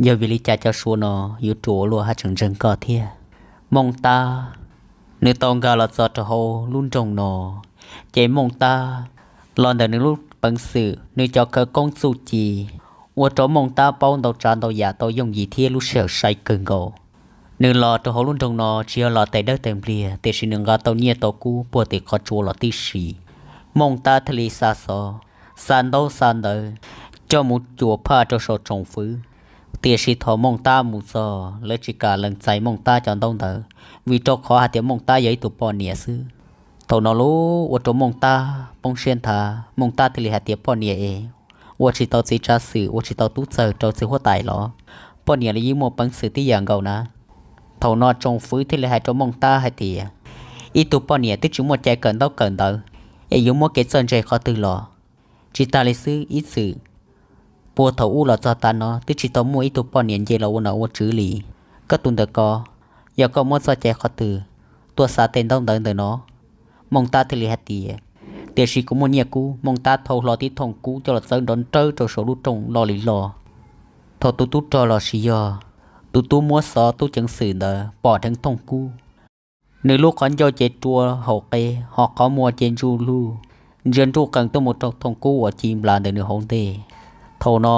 Yog vim li cas cov Suav no yuav ruam ua luaj haj tseem ntseeg koj thiab? Mooj Tab nws tau nkag los txog rau hauv lub nroog no, ces Mooj Tab los ntawm nws lub peev xwm, nws cov khawv koob txuj ci, ua rau Mooj Tab paub ntau tsav ntau yam tau yooj yim thiab lub sij hawm sai kawg nkaus. Nws los rau hauv lub nroog no tsis yog los tes dawb tes npliag, tiam sis nws nqa tau nyiaj tau kub puag tim qhov tsua los tib si. Mooj Tab thiaj li xa xov, xa ntaub xa ntawv coj mus cuam phaj rau saum tsoom fwv. Tiam sis thaum Mooj Tab mus txog, lawv tsis kam lees txais Mooj Tab cov ntaub ntawv, vim rau qhov hais tias Mooj Tab yog ib tug poj niam xwb. Thaum no lub ua rau Mooj Tab poob siab nthav, Mooj Tab thiaj li hais tias, poj niam es, ua tsis tau txiv tsav xwm, ua tsis tau tub txawg rau txiv huab tais los? Poj niam los yeej muaj peev xwm tib yam nkaus na. Thaum no tsoom fwv thiaj li hais rau Mooj Tab hais tias, ib tug poj niam twb tsis muaj cai kawm ntaub kawm ntawv, es yuav muab kev txawj ntse qhov twg los? Tsis tas li xwb, ib txwm puag thaum ub los txog tav no twb tsis tau muaj ib tug poj niam nce los ua nom ua tswv li. Koj tus ntawm ko, yog koj muab txoj cai qhov twg tuaj xa tej ntaub ntawv ntawm no? Mooj Tab thiaj li hais tias, tiam sis kuv muaj nyiaj kub. Mooj Tab thau hlo tib thooj kub coj los txawb nrov nrawb rau saum lub rooj lo li lo. Thaum tus tub rog los sis yog tus tub muab xov tub ceev xwm ntawd pom dheev thooj kub, nws lub qhov ncauj ces rua hauv qe, ho qhov muag ces ntsuj lug, ntsia nruj qees tuaj mus rau thooj kub uas ci nplas ntawm nws hauv ntej. Thaum no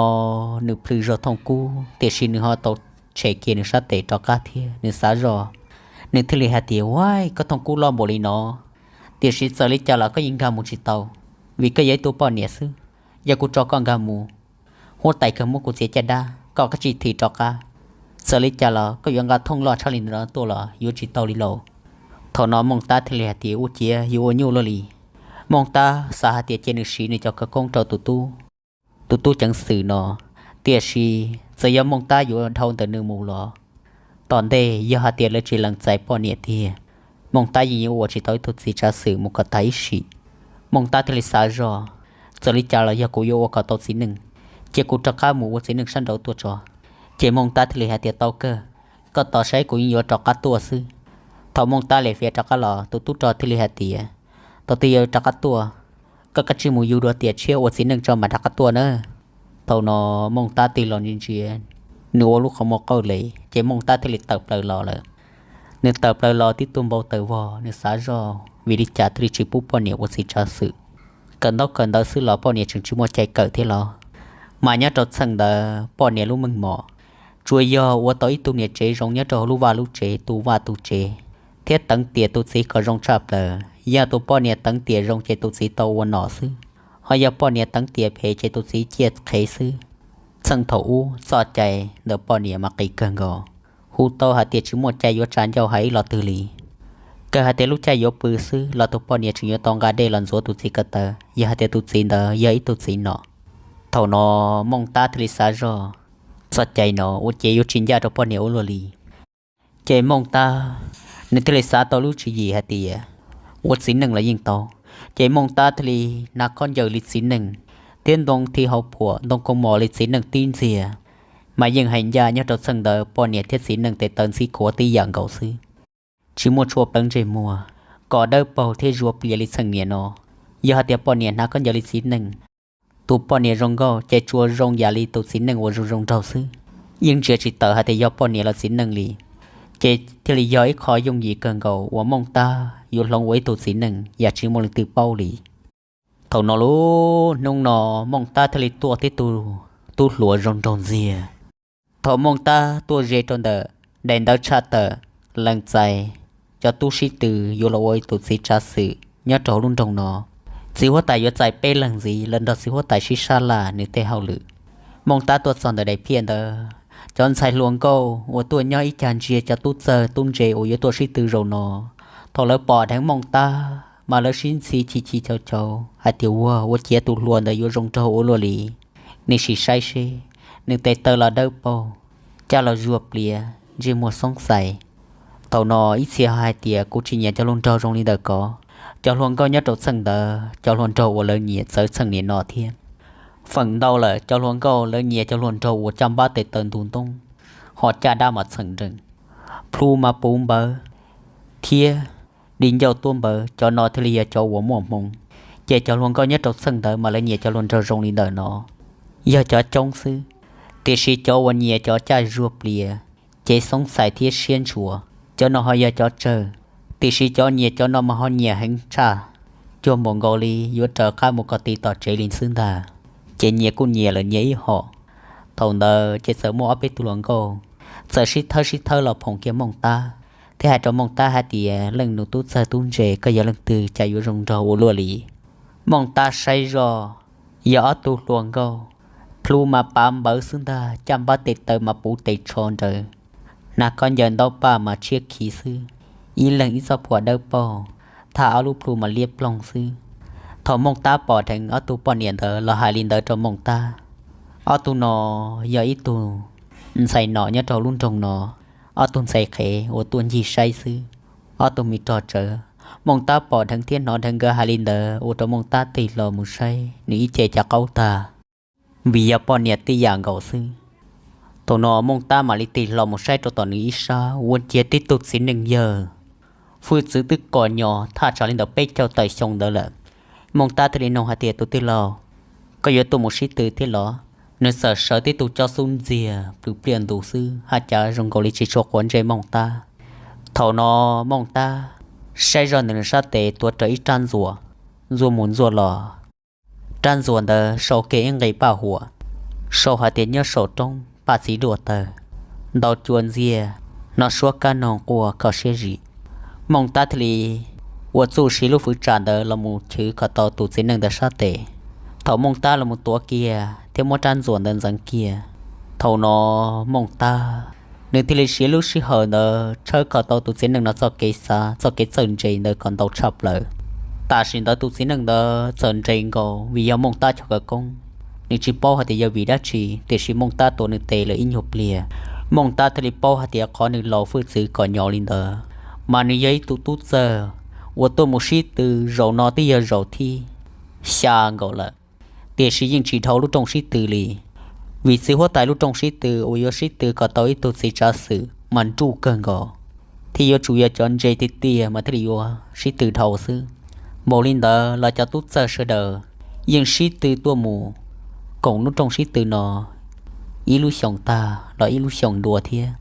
nws plhws zog thooj kub, tiam sis nws ho tau tshem kiag nws sab tes rov qab thiab nws xav zoj, nws thiaj li hais tias, uaib, koj thooj kub loj npaum li no, tiam sis txawm li cas los koj yeej nkag mus tsis tau, vim koj yog ib tug poj niam xwb. Yog kuv tso koj nkag mus, huab tais kawg muab kuv txiav caj dab, koj kav tsij thim rov qab. Txawm li cas los koj yuav nqa thooj loj tshaj li ntawd tuaj los yuav tsis tau li lauj. Thaum no Mooj Tab thiaj li hais tias, ua ciav yuav ua nyuaj luaj li. Mooj Tab xav hais tias cia nws siv nws cov khawv koob rau tus tub, tus tub ceev xwm no, tiam sis txawm yog Mooj Tab yuav dhau ntawm nws mus los, tom ntej yog hais tias lawv tsis lees txais poj niam tiag, Mooj Tab yeej yuav ua tsis tau ib tug txiv tsav xwm mus kom tag ib sim. Mooj Tab thiaj li xav zoj, txawm li cas los yog kuv yuav ua kom tau txiv neej, cia kuv rov qab mus ua txiv neej sab nraud tuaj tso. Ces Mooj Tab thiaj li hais tias, tau kawg, koj tos saib kuv yeej yuav rov qab tuaj xwb. Thaum Mooj Tab li fiav rov qab los, tus tub rog thiaj li hais tias, thaum twg yog rov qab tuaj, koj kav tsij mus yug dua tiam tshiab ua txiv neej tso mam rov qab tuaj na. Thaum no Mooj Tab tig los ntsia ntsia nws ua lub qhov muag qauj le, ces Mooj Tab thiaj li tawm plaws los lawm. Nws tawm plaws los tib tug npau taws vog, nws xav zoj vim li cas thiaj li tsis pub poj niam ua txiv tsav xwm. Kawm ntaub kawm ntawv xwb los poj niam tseem tsis muaj cai kawm thiab los? Mas nyob rau txheej ntawd poj niam lub meej mom tsuas yog ua tau ib tug niam tsev zoo nyob rau hauv lub vaj lub tsev, tu vaj tu tsev, thiab teev tiam tus txiv kom zoo tshaj plaws. Yog tus poj niam teev tiam zoo ces tus txiv tau ua nom xwb, ho yog poj niam teev tiam phem ces tus txiv ciaj qhev xwb. Txheej thaum ub txoj cai ntawm poj niam mas qis kawg nkaus, hu tau hais tias tsis muaj cai yuav tsa ncauj hais ib los twg li. Kawg hais tias lub caij yuav pw xwb los tus poj niam tseem yuav tau nqa dej los ntxuav tus txiv ko taw, yog hais tias tus txiv ntawd yog ib tug txiv nom. Thaum no Mooj Tab thiaj li xav zoj, txoj cai no ua ciav yuav tsis ncaj rau poj niam ua luaj li. Ces Mooj Tab nws thiaj li xav tau lub tswv yim hais tias ua txiv neej los yeej tau. Ces Mooj Tab thiaj li hnav khaub ncaws li txiv neej, thiab ntoo thib hauv phuam, ntoo kaus mom li txiv neej tib ntxiag, mas yeej hais ncaj nyob rau txheej ntawd poj niam thiab txiv neej tes taw ntxhib khuav tib yam nkaus xwb. Tsis muaj tshuaj pleev ntsej muag, kom dawb paug thiab zuag plias li txheej niam no. Yog hais tias poj niam hnav khaub ncaws li txiv neej, tus poj niam zoo nkauj ces tsuas zoo yam li tus txiv neej uas zoo zoo nraug xwb, yeej ntsia tsis tawm hais tias yog poj niam los txiv neej li. Ces thiaj li yog ib qho yooj yim kawg nkaus uas Mooj Tab yuav hloov ua ib tug txiv neej yam tsis muaj leej twg paub li. Thaum no lub hnub no Mooj Tab thiaj li tuaj tib tug tub hluas zoo nraug ntxiag. Thaum Mooj Tab tuaj ze rau ntawm daim ntawv tshaj tawm lees txais cov tub sib tw yuav los ua ib tus txiv tsav xwm nyob rau hauv lub nroog no, txiv huab tais yuav txais peb leeg ntxiv los nrog txiv huab tais sib sab laj nws tej hauj lwm. Mooj Tab tuaj txog ntawm daim phiaj ntawd, cov ntxhais hluas nkauj uas tuaj nyob ib cag ntsia cov tub txawg tub ntse uas yuav tuaj sib tw zaum no, thaum lawv pom dheev Mooj Tab mas lawv sib ntxhi chis chis caus caus hais tias, ua, ua ciav tus hluas ntawd yuav zoo nraug ua luaj li. Nws sim saib seb, nws tes taw los dawb paug, caj los zuag plias, ntsej muag xoob xais. Thaum no ib txhia ho hais tias, kuv tsis nyiam cov hluas nraug zoo li ntawm ko. Cov hluas nkauj nyob rau txheej ntawd, cov hluas nraug uas lawv nyiam txawv txheej niam no thiab. Feem ntau lawm cov hluas nkauj lawv nyiam cov hluas nraug uas caj npab tes taw ntu ntoob, ho caj dab mas txheem nrees, plhu mas puv npawv, thiab di ncauj tuab npawv, cov no thiaj li yog cov uas muaj hmoo. Ces cov hluas nkauj nyob rau txheej ntawd mas lawv nyiam cov hluas nraug zoo li ntawm no, yog cov coob xwb. Tiam sis cov uas nyiam cov caj zuag plias, cev xoob xais thiab siab ntshua, cov no ho yog cov tsawg. Tiam sis cov nyiam cov no mas ho nyiam heev tshaj. cuag npaum nkaus li yuav raws qab mus kom ti tom tsev li xwb ntag. Ces nyias kuj nyias lawm nyias ib hom. Thaum ntawd ces txawm muaj ob peb tug hluas nkauj txawm sib thawb sib thawb los phoom kiag Mooj Tab, thiab hais rau Mooj Tab hais tias, Leej nus tub txawg tub ntse, koj yog leej twg cas yuav zoo nraug ua luaj li? Mooj Tab saib zoj, yog ob tug hluas nkauj, plhu mas pav npawv xwb ntag, caj npab tes taw mas puv tes tsho nrawd, nag khaub ncaws ntaub paj mas tshiab khiv xwb, ib leeg ib txoj phuam dawb paug, thaj ob lub plhu mas liab ploog xwb. Thaum Mooj Tab pom dheev ob tug poj niam ntawd los hais li ntawd rau Mooj Tab, ob tug no yog ib tug ntxhais nom nyob rau lub nroog no, ob tug ntxhais qhev uas tuaj ncig saib xwb, ob tug me rog tsawv. Mooj Tab pom dheev thiab hnov dheev nkawd hais li ntawd ua rau Mooj Tab tig hlo mus saib nws ib ce cas qaub tag, vim yog poj niam tib yam nkaus xwb. Thaum no Mooj Tab mam li tig hlo mus saib rau tom nws ib sab ua ciav tib tug txiv neej yawg, hwj txwv twb kom nyo thaj tsam li ntawm peb caug tawm xyoo ntawd lawm. Mooj Tab thiaj li nug hais tias, Tus tij laug, koj yuav tuaj mus sib tw thiab los? Nws txawm sawv tib tug cob xub ntxiag plws pliaj ntus xwb, haj cav zoo nkaus li tsis tshua quav ntsej Mooj Tab. Thaum no Mooj Tab saib zoj ntawm nws sab tes tuav rawv ib rab ntxuas, ntxuaj mus ntxuaj los. Rab ntxuas ntawd sau kiag ib nqe paj huam, sau hais tias, Nyob saum roob paj txiv duaj tawg, ntau cua ntxiag, hnov suab kab noog quaj kho siab zim. Mooj Tab thiaj li ua txuj siv lub fwv tsam ntawd los mus chwv kom tau tus txiv neej ntawd sab tes. Thaum Mooj Tab los mus tuav kiag thiab muab rab ntxuas ntawd ntxeev kiag, thaum no Mooj Tab nws thiaj li siv lub sij hawm ntawd tshawb kom tau tus txiv neej no txoj kev xav txoj kev txawj ntse ntawd kom ntau tshaj plaws. Tam sim ntawd tus txiv neej ntawd txawm nres nkaus vim yog Mooj Tab cov khawv koob. Nws tsis paub hais tias yog vim dab tsi, tiam sis Mooj Tab tuav nws tes lawm ib nyuag pliag, Mooj Tab thiaj li paub hais tias qhov nws laus hwj txwv kom nyo li ntawd, mas nws yog ib tug tub txawg uas tuaj mus sib tw zaum no twb yog zaum thib xya nkaus lawm, tiam sis yeej tsis dhau lub rooj sib tw li. Vim txiv huab tais lub rooj sib tw uas yuav sib tw kom tau ib tug txiv tsav xwm mas nruj kawg nkaus, thiab yuav tsum yog cov ntse tiag tiag mas thiaj li yuav sib tw dhau xwb. Npaum li ntawd los cov tub txawg sawv daws yeej sib tw tuaj mus koom lub rooj sib tw no ib lub xyoos tag los ib lub xyoos dua thiab.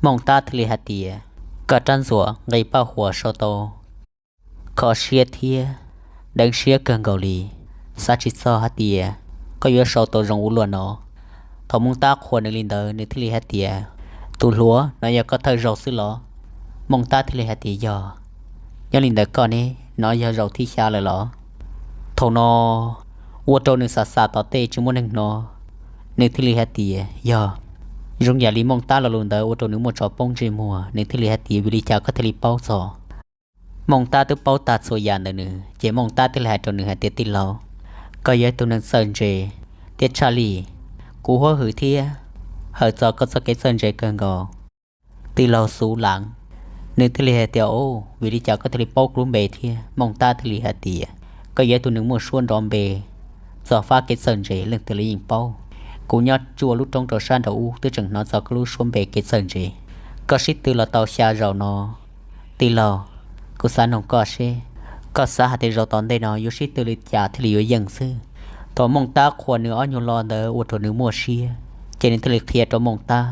Mooj Tab thiaj li hais tias, Koj rab ntxuas nqe paj huam sau tau kho siab thiab deev siab kawg nkaus li. Xav tsis txog hais tias koj yuav sau tau zoo ua luaj no. Thaum Mooj Tab qhuas nws li ntawd, nws thiaj li hais tias, Tus hluas, no yog koj thawj zaug xwb los? Mooj Tab thiaj li hais tias, Yog. Nyob li ntawd koj ne, no yog zaum thib xya lawm los? Thaum no ua rau nws xav xav tom tej tsis muaj neeg hnov, nws thiaj li hais tias, Yog. Zoo yam li Mooj Tab lo lus ntawd ua rau nws muaj tso poob ntsej muag, nws thiaj li hais tias, Vim li cas koj thiaj li paub txog? Mooj Tab twb paub tag txhua yam ntawm nws, ces Mooj Tab thiaj li hais rau nws hais tias, Tij laug, koj yog ib tug neeg txawj ntse thiab tshaj lij, kuv huab hwm thiab hawm txog koj txoj kev txawj ntse kawg nkaus. Tij laug Xub Lav. Nws thiaj li hais tias, Au, vim li cas koj thiaj li paub kuv lub npe thiab? Mooj Tab thiaj li hais tias, Koj yog ib tug neeg muaj suab nrov npe txog fab kev txawj ntse, leej twg los yeej paub. Kuv nyob cuaj lub roob rau sab nraud ub twb tseem hnov txog koj lub suab npe kev txawj ntse. Koj sib tw los tau xya zaus no, tij laug, kuv xav noog koj seb, koj xav hais tias zaum tom ntej no yuav sib tw li cas thiaj li yuav yeej xwb? Thaum Mooj Tab qhuas nws ob nyuag lo ntawd ua rau nws muaj siab, ces nws thiaj li qhia rau Mooj Tab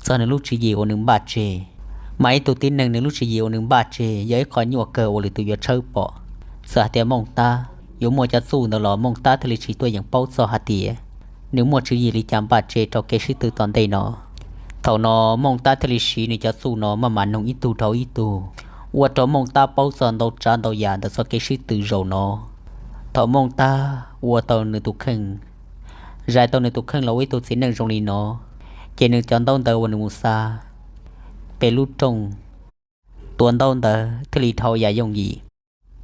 txog nws lub tswv yim uas nws npaj tseg. Mas ib tug tib neeg nws lub tswv yim uas nws npaj tseg yog ib qho nyuaj kawg uas lwm tus yuav tshawb pom. Txawm hais tias Mooj Tab yuav muaj cov txuj ntawd los Mooj Tab thiaj li tsis tuaj yeem paub txog hais tias nws muaj tswv yim li cas npaj tseg rau kev sib tw tom ntej no. Thaum no Mooj Tab thiaj li siv nws cov txuj no maj mam noog ib tug dhau ib tug, ua rau Mooj Tab paub txog ntau tsav ntau yam ntawm txoj kev sib tw zaum no. Thaum Mooj Tab ua tau nws tus kheej, zais tau nws tus kheej los ua ib tug txiv neej zoo li no, ces nws cov ntaub ntawv uas nws mus xa pem lub rooj tua ntaub ntawv thiaj li dhau yam yooj yim.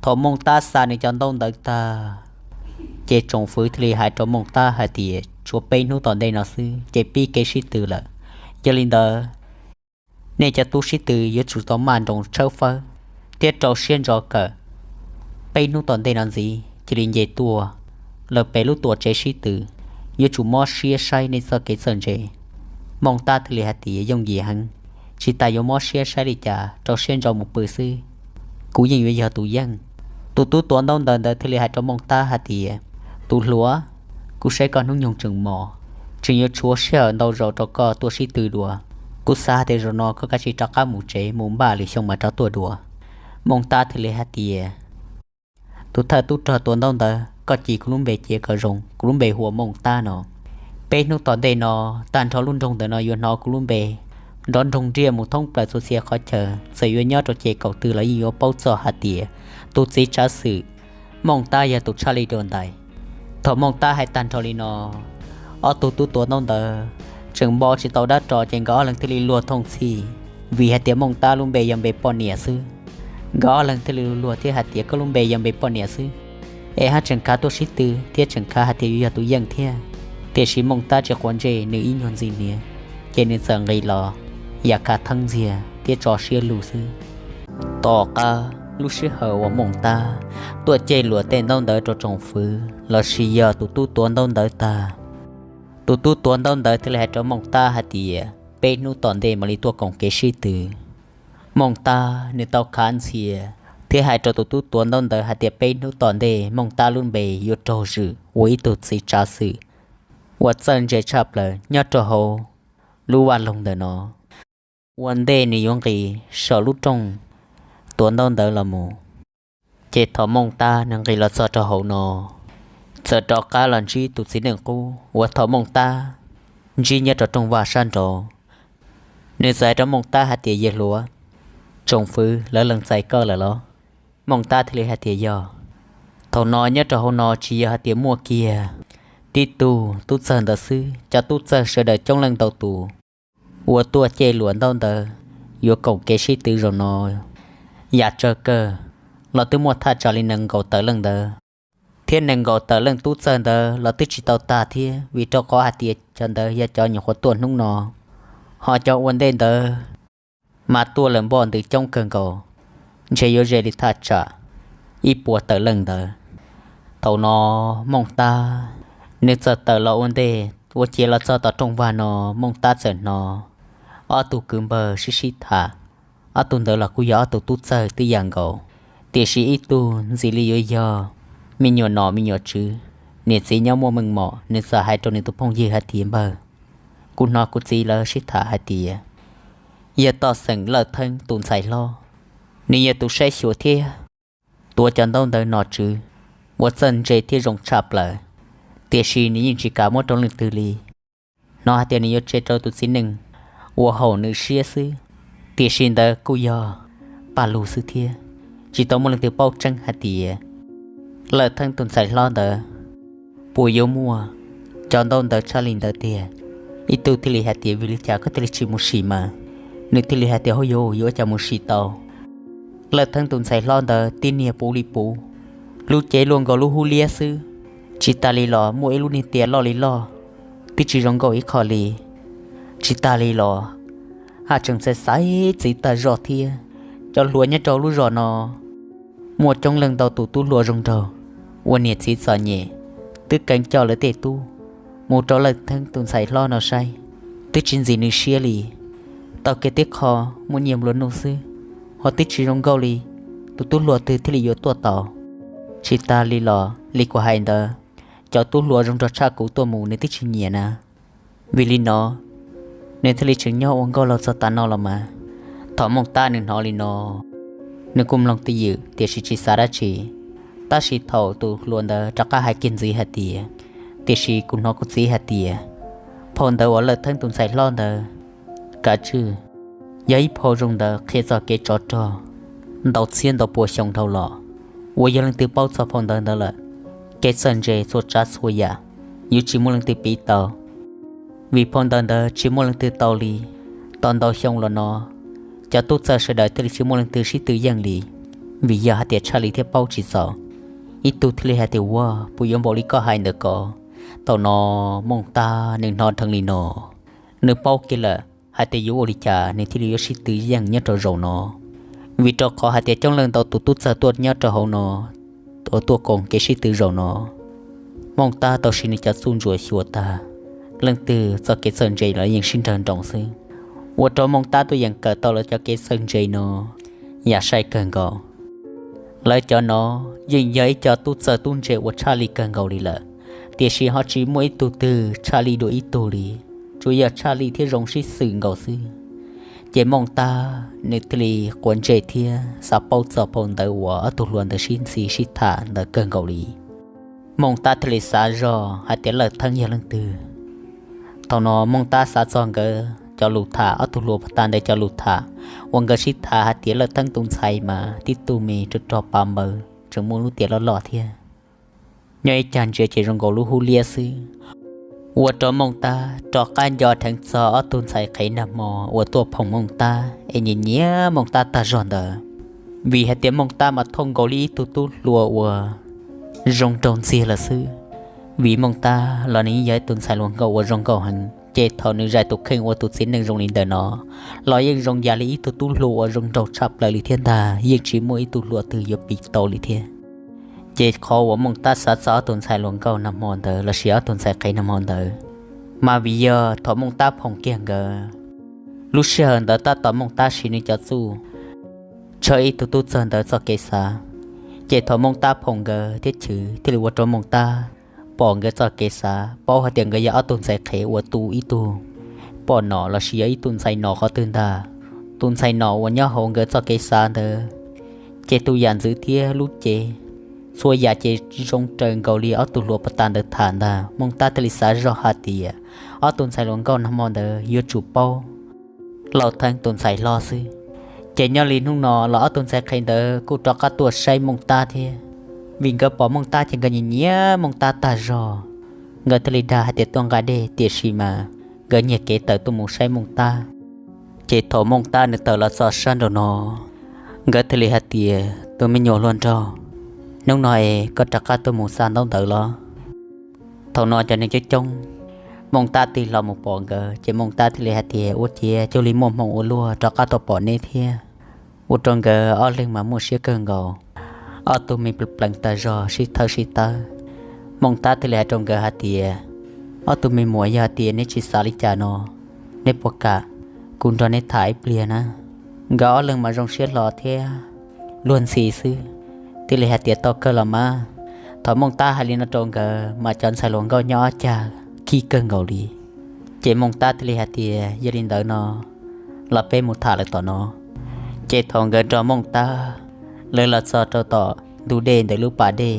Thaum Mooj Tab xa nws cov ntaub ntawv tag, ces tsoom fwv thiaj li hais rau Mooj Tab hais tias, Tshuav peb hnub tom ntej no xwb ces pib kev sib tw lawm. Yog li ntawd, nej cov tub sib tw yuav tsum tau maj nroos tshawb fawb thiab rau siab ntso kawm. Peb hnub tom ntej no ntxiv cia li nce tuaj lawm pem lub tuam tsev sib tw, yuav tsum mob siab saib nej txoj kev txawj ntse. Mooj Tab thiaj li hais tias, Yooj yim heev, tsis tas yuav mob siab saib li cas, rau siab ntso mus pw xwb, kuv yeej yuav yog tus yeej. Tus tub tuav ntaub ntawv ntawd thiaj li hais rau Mooj Tab hais tias, Tus hluas, kuv saib koj hnub nyoog tseem mos, tseem yuav tshuav sij hawm ntau zaus rau koj tuaj sib tw dua. Kuv xav hais tias zaum no koj kav tsij rov qab mus tsev mus npaj lwm xyoo mas rov tuaj dua. Mooj Tab thiaj li hais tias, Tus thawj tub rog tuav ntaub ntawv, koj cia kuv lub npe cia kom zoo, kuv lub npe hu ua Mooj Tab no. Peb hnub tom ntej no, tag nrho lub nroog ntawm no yuav hnov kuv lub npe nrov nroog nriaj mus thoob plaws txhua txhia qhov chaw, txawm yuav nyob rau ces kaum twg los yeej yuav paub txog hais tias tus txiv tsav xwm Mooj Tab yog tus tshaj lij dua ntais. Thaum Mooj Tab hais tag nrho li no, ob tug tub tuav ntaub ntawv tseem npo tsis tau dab ro ces nkawd ob leeg thiaj li luag thooj txhij, vim hais tias Mooj Tab lub npe yog npe poj niam xwb. Nkawd ob leeg thiaj li luag thiab hais tias koj lub npe yog npe poj niam xwb, es haj tseem khav tuaj sib tw thiab tseem khav hais tias yuav yog tus yeej thiab. Tiam sis Mooj Tab tsis quav ntsej, nws ib nyuag ntxim hniav, ces nws txawm nqis los ya khav theeb ntxiag thiab tso siab lug xwb. Tom qab lub sij hawm uas Mooj Tab tuaj ceg luam tej ntaub ntawv rau tsoom fwv lossis yog tus tub tuav ntaub ntawv tag, tus tub tuav ntaub ntawv thiaj li hais rau Mooj Tab hais tias peb hnub tom ntej mam li tuaj koom kev sib tw. Mooj Tab nws tau khav ntxhias thiab hais rau tus tub tuav ntaub ntawv hais tias peb hnub tom ntej Mooj Tab lub npe yuav raug zwm ua ib tug txiv tsav xwm uas txawj ntse tshaj plaws nyob rau hauv lub vaj loog ntawm no. Ua ntej nws yuav nqis saum lub rooj tuav ntaub ntawv los mus, ces thaum Mooj Tab nws nqis los txog rau hauv no, txawm rov qab los ntsib tus txiv neej qub uas thaum Mooj Tab ntsib nyob rau rooj vag sab nraud. Nws txawm hais rau Mooj Tab hais tias, yawg hluas, tsoom fwv lawv lees txais koj lawm los? Mooj Tab thiaj li hais tias yog. Thaum no nyob rau hauv no tsis yog hais tias muaj kiag tib tug tub txawg ntawd xwb, cov tub txawg sawv daws coob leej ntau tus uas tuaj ceg luam ntaub ntawv yuav koom kev sib tw zaum no yam tsawg kawg los twb muaj thaj tsam li nees nkaum tawm leej ntawd, thiab nees nkaum tawm leej tub txawg ntawd los twb tsis tau tag thiab, vim rau qhov hais tias cov ntawd yog cov nyuam qhuav tuaj hnub no, ho cov ua ntej ntawd mas tuaj lawm npoj ntws coob kawg nkaus, ntshe yuav ze li thaj tsam ib puas tawm leej ntawd. Thaum no Mooj Tab nws txawm tawm los ua ntej ua ciav los txog tom rooj vag no, Mooj Tab txawm hnov ob tug kwv npawg sib sib tham. Ob tug ntawd los kuj yog ob tug tub txawg twb yam nkaus, tiam sis ib tug ntxim li yuav yog me nyuam nom me nyuam tswv, niam txiv nyob muaj meej mom, nws txawm hais rau nws tus phooj ywg hais tias, npawg, kuv hnov kuv txiv lawv sib tham hais tias yog toj xeem Lawj Theeb tus ntxhais hlob, nws yog tus saib xyuas thiab tuav cov ntaub ntawv nom tswv uas txawj ntse thiab zoo tshaj plaws, tiam sis nws yeej tsis kam muab rau leej twg li. Hnov hais tias nws yuav tseg rau tus txiv neej uas haum nws siab xwb, tiam sis ntawd kuj yog paj lug xwb thiab, tsis tau muaj leej twg paub tseeb hais tias Lawj Theeb tus ntxhais hlob ntawd puas yuav muaj cov ntaub ntawv tshaj li ntawd tiag. Ib tug thiaj li hais tias, vim li cas koj thiaj li tsis mus sim mas? Nws thiaj li hais tias, hauj yus, yuav ua cas mus sim tau? Lawj Theeb tus ntxhais hlob ntawd tib niag puv li puv, lub cev luaj nkaus lub hub liab xwb. Tsis tas li los muaj ib lub niag tias loj li loj, twb tsis zoo nkauj ib qho li. Tsis tas li los haj tseem xaiv xaiv txiv tag zog thiab. Cov hluas nyob rau lub zos no muaj coob leej ntau tus tub hluas zoo nraug, ua niam txiv txom nyem, twb kheev coj lawv tej tub mus rau Lawj Theeb tus ntxhais hlob no saib, twb tsis ntxim nws siab li. Tau kiag tib qho muaj nyiaj nplua nuj xwb, ho twb tsis zoo nkauj li, tus tub hluas twg thiaj li yuav tuaj tau? Tsis tas li los li kuv hais ntawd, cov tub hluas zoo nraug tshaj kuv tuaj mus nws twb tsis nyiam na. Vim li no nws thiaj li tseem nyob ua nkauj laug txog tav no los mas. Thaum Mooj Tab nws hnov li no, nws kuj mloog twj ywm tiam sis tsis xav dab tsi. Tab sis thaum tus hluas ntawd rov qab hais kiag ntxiv hais tias, tiam sis kuv hnov kuv txiv hais tias phau ntawv uas Lawj Theeb tus ntxhais hlob ntawd kav tswj yog ib phau zoo ntawd qhia txog kev tsov rog ntau txhiab ntau pua xyoo dhau los, uas yog leej twg paub txog phau ntawv ntawd lawm, kev txawj ntse txhua tsav txhua yam yuav tsis muaj leej twg piv tau. Vim phau ntawv ntawd tsis muaj leej twg tau li, tau ntau xyoo los no cov tub txawj sawv daws thiaj li tsis muaj leej twg sib tw yeej li. Vim yog hais tias tshaj li thiab paub tsis txaus, ib tug thiaj li hais tias, ua puas yuav npaum li koj hais ntawd ko? Thaum no Mooj Tab nws hnov dheev li no, nws paub kiag lawm hais tias yuav ua li cas nws thiaj li yuav sib tw yeej nyob rau zaum no. Vim rau qhov hais tias coob leej ntau tus tub txawg tuaj nyob rau hauv no uas tuaj koom kev sib tw zaum no, Mooj Tab tau siv nws cov txuj ntsuam xyuas tag, leej twg txoj kev txawj ntse los yeej sib nrawg nroos xwb. Ua rau Mooj Tab tuaj yeem kawm tau lawv cov kev txawj ntse no yam sai kawg nkaus. Lawv cov no yeej yog ib co tub txawg tub ntse uas tshaj li kawg nkaus li lawm, tiam sis ho tsis muaj ib tug twg tshaj li dua ib tug li, tsuas yog tshaj li thiab zoo sib xws nkaus xwb. Ces Mooj Tab nws thiaj li quav ntsej thiab xav paub txog phau ntawv uas ob tug hluas ntawd sib ntxhi sib tham ntawd kawg nkaus li. Mooj Tab thiaj li xav zog hais tias Lawj Theeb yog leej twg. Thaum no Mooj Tab xav txog nkawd cov lus tham, ob tug hluas puag ta ntawd cov lus tham uas nkawd sib tham hais tias Lawj Theeb tus ntxhais mas tib tug me rog rog pav npawv tseem muaj lub tiam loj loj thiab. Nyob ib cag ntsia ces zoo nkaus lub hub liab xwb. Ua rau Mooj Tab rov qab nco dheev txog ob tug ntxhais qhev nag hmo uas tuaj phoom Mooj Tab es nyiam nyiam Mooj Tab tag zog ntawd. Vim hais tias Mooj Tab mas thooj nkaus li ib tug tub hluas uas zoo nraug ntxiag lawm xwb. Vim Mooj Tab los nws yeej yog ib tug ntxhais hluas nkauj uas zoo nkauj heev, ces thaum nws zais tus kheej ua tus txiv neej zoo li ntawm no los yeej zoo yam li ib tug tub hluas uas zoo nraug tshaj plaws li thiab ntag, yeej tsis muaj ib tug hluas twg yuav piv tau li thiab. Ces qhov uas Mooj Tab xav txog ob tug ntxhais hluas nkauj nag hmo ntawd lossis ob tug ntxhais qhev nag hmo ntawd, mas vim yog thaum Mooj Tab phoom kiag nkawd, lub sij hawm ntawd tab tom Mooj Tab siv nws cov txuj tshawb ib tug tub txawg ntawd txoj kev xav. Ces thaum Mooj Tab phoom nkawd thiab chwv thiaj li ua rau Mooj Tab pom nkawd txoj kev xav, paub hais tias nkawd yog ob tug ntxhais qhev uas tu ib tug poj nom lossis yog ib tug ntxhais nom qhov twg ntag. Tus ntxhais nom uas nyob hauv nkawd txoj kev xav ntawd, ces tus yam ntxwv thiab lub cev, txhua yam ces zoo raws nkaus li ob tug hluas puag ta ntawd tham ntag. Mooj Tab thiaj li xav zog hais tias ob tug ntxhais hluas nkauj nag hmo ntawd yuav tsum paub Lawj Theeb tus ntxhais hlob xwb. Ces nyob li hnub no los ob tug ntxhais qhev ntawd kuj rov qab tuaj saib Mooj Tab thiab, vim nkawd pom Mooj Tab ces nkawd nyiam nyiam Mooj Tab tag zog. Nkawd thiaj li dag hais tias tuaj nqa dej, tiam sis mas nkawd nyiag kev tawm tuaj mus saib Mooj Tab. Ces thaum Mooj Tab nws tawm los txog sab nraum no, nkawd thiaj li hais tias tus me nyuam hluas nraug, hnub no es koj rov qab tuaj mus xa ntaub ntawv los? Thaum no cov neeg coob coob, Mooj Tab tig hlo mus pom nkawd ces Mooj Tab thiaj li hais tias ua ciav cuag li muaj hmoo ua luaj rov qab tuaj pom neb thiab. Ua rau nkawd ob leeg mas muaj siab kawg nkaus, ob tug me plees plees tag zog sib thawb sib tawb. Mooj Tab thiaj li hais rau nkawd hais tias ob tug me muam, yog hais tias neb tsis xav li cas no, neb puas kam kuv nrog neb tham ib pliag na? Nkawd ob leeg mas zoo siab hlo thiab luag ntxhi xwb, thiaj li hais tias tau kawg los mas. Thaum Mooj Tab hais li no rau nkawd mas cov ntxhais hluas nkauj nyob ob cag khib kawg nkaus li. Ces Mooj Tab thiaj li hais tias yog li ntawd no los peb mus tham lawm tom no. Ces thaum nkawd nrog Mooj Tab lawv los txog rau tom ntug dej ntawm lub pas dej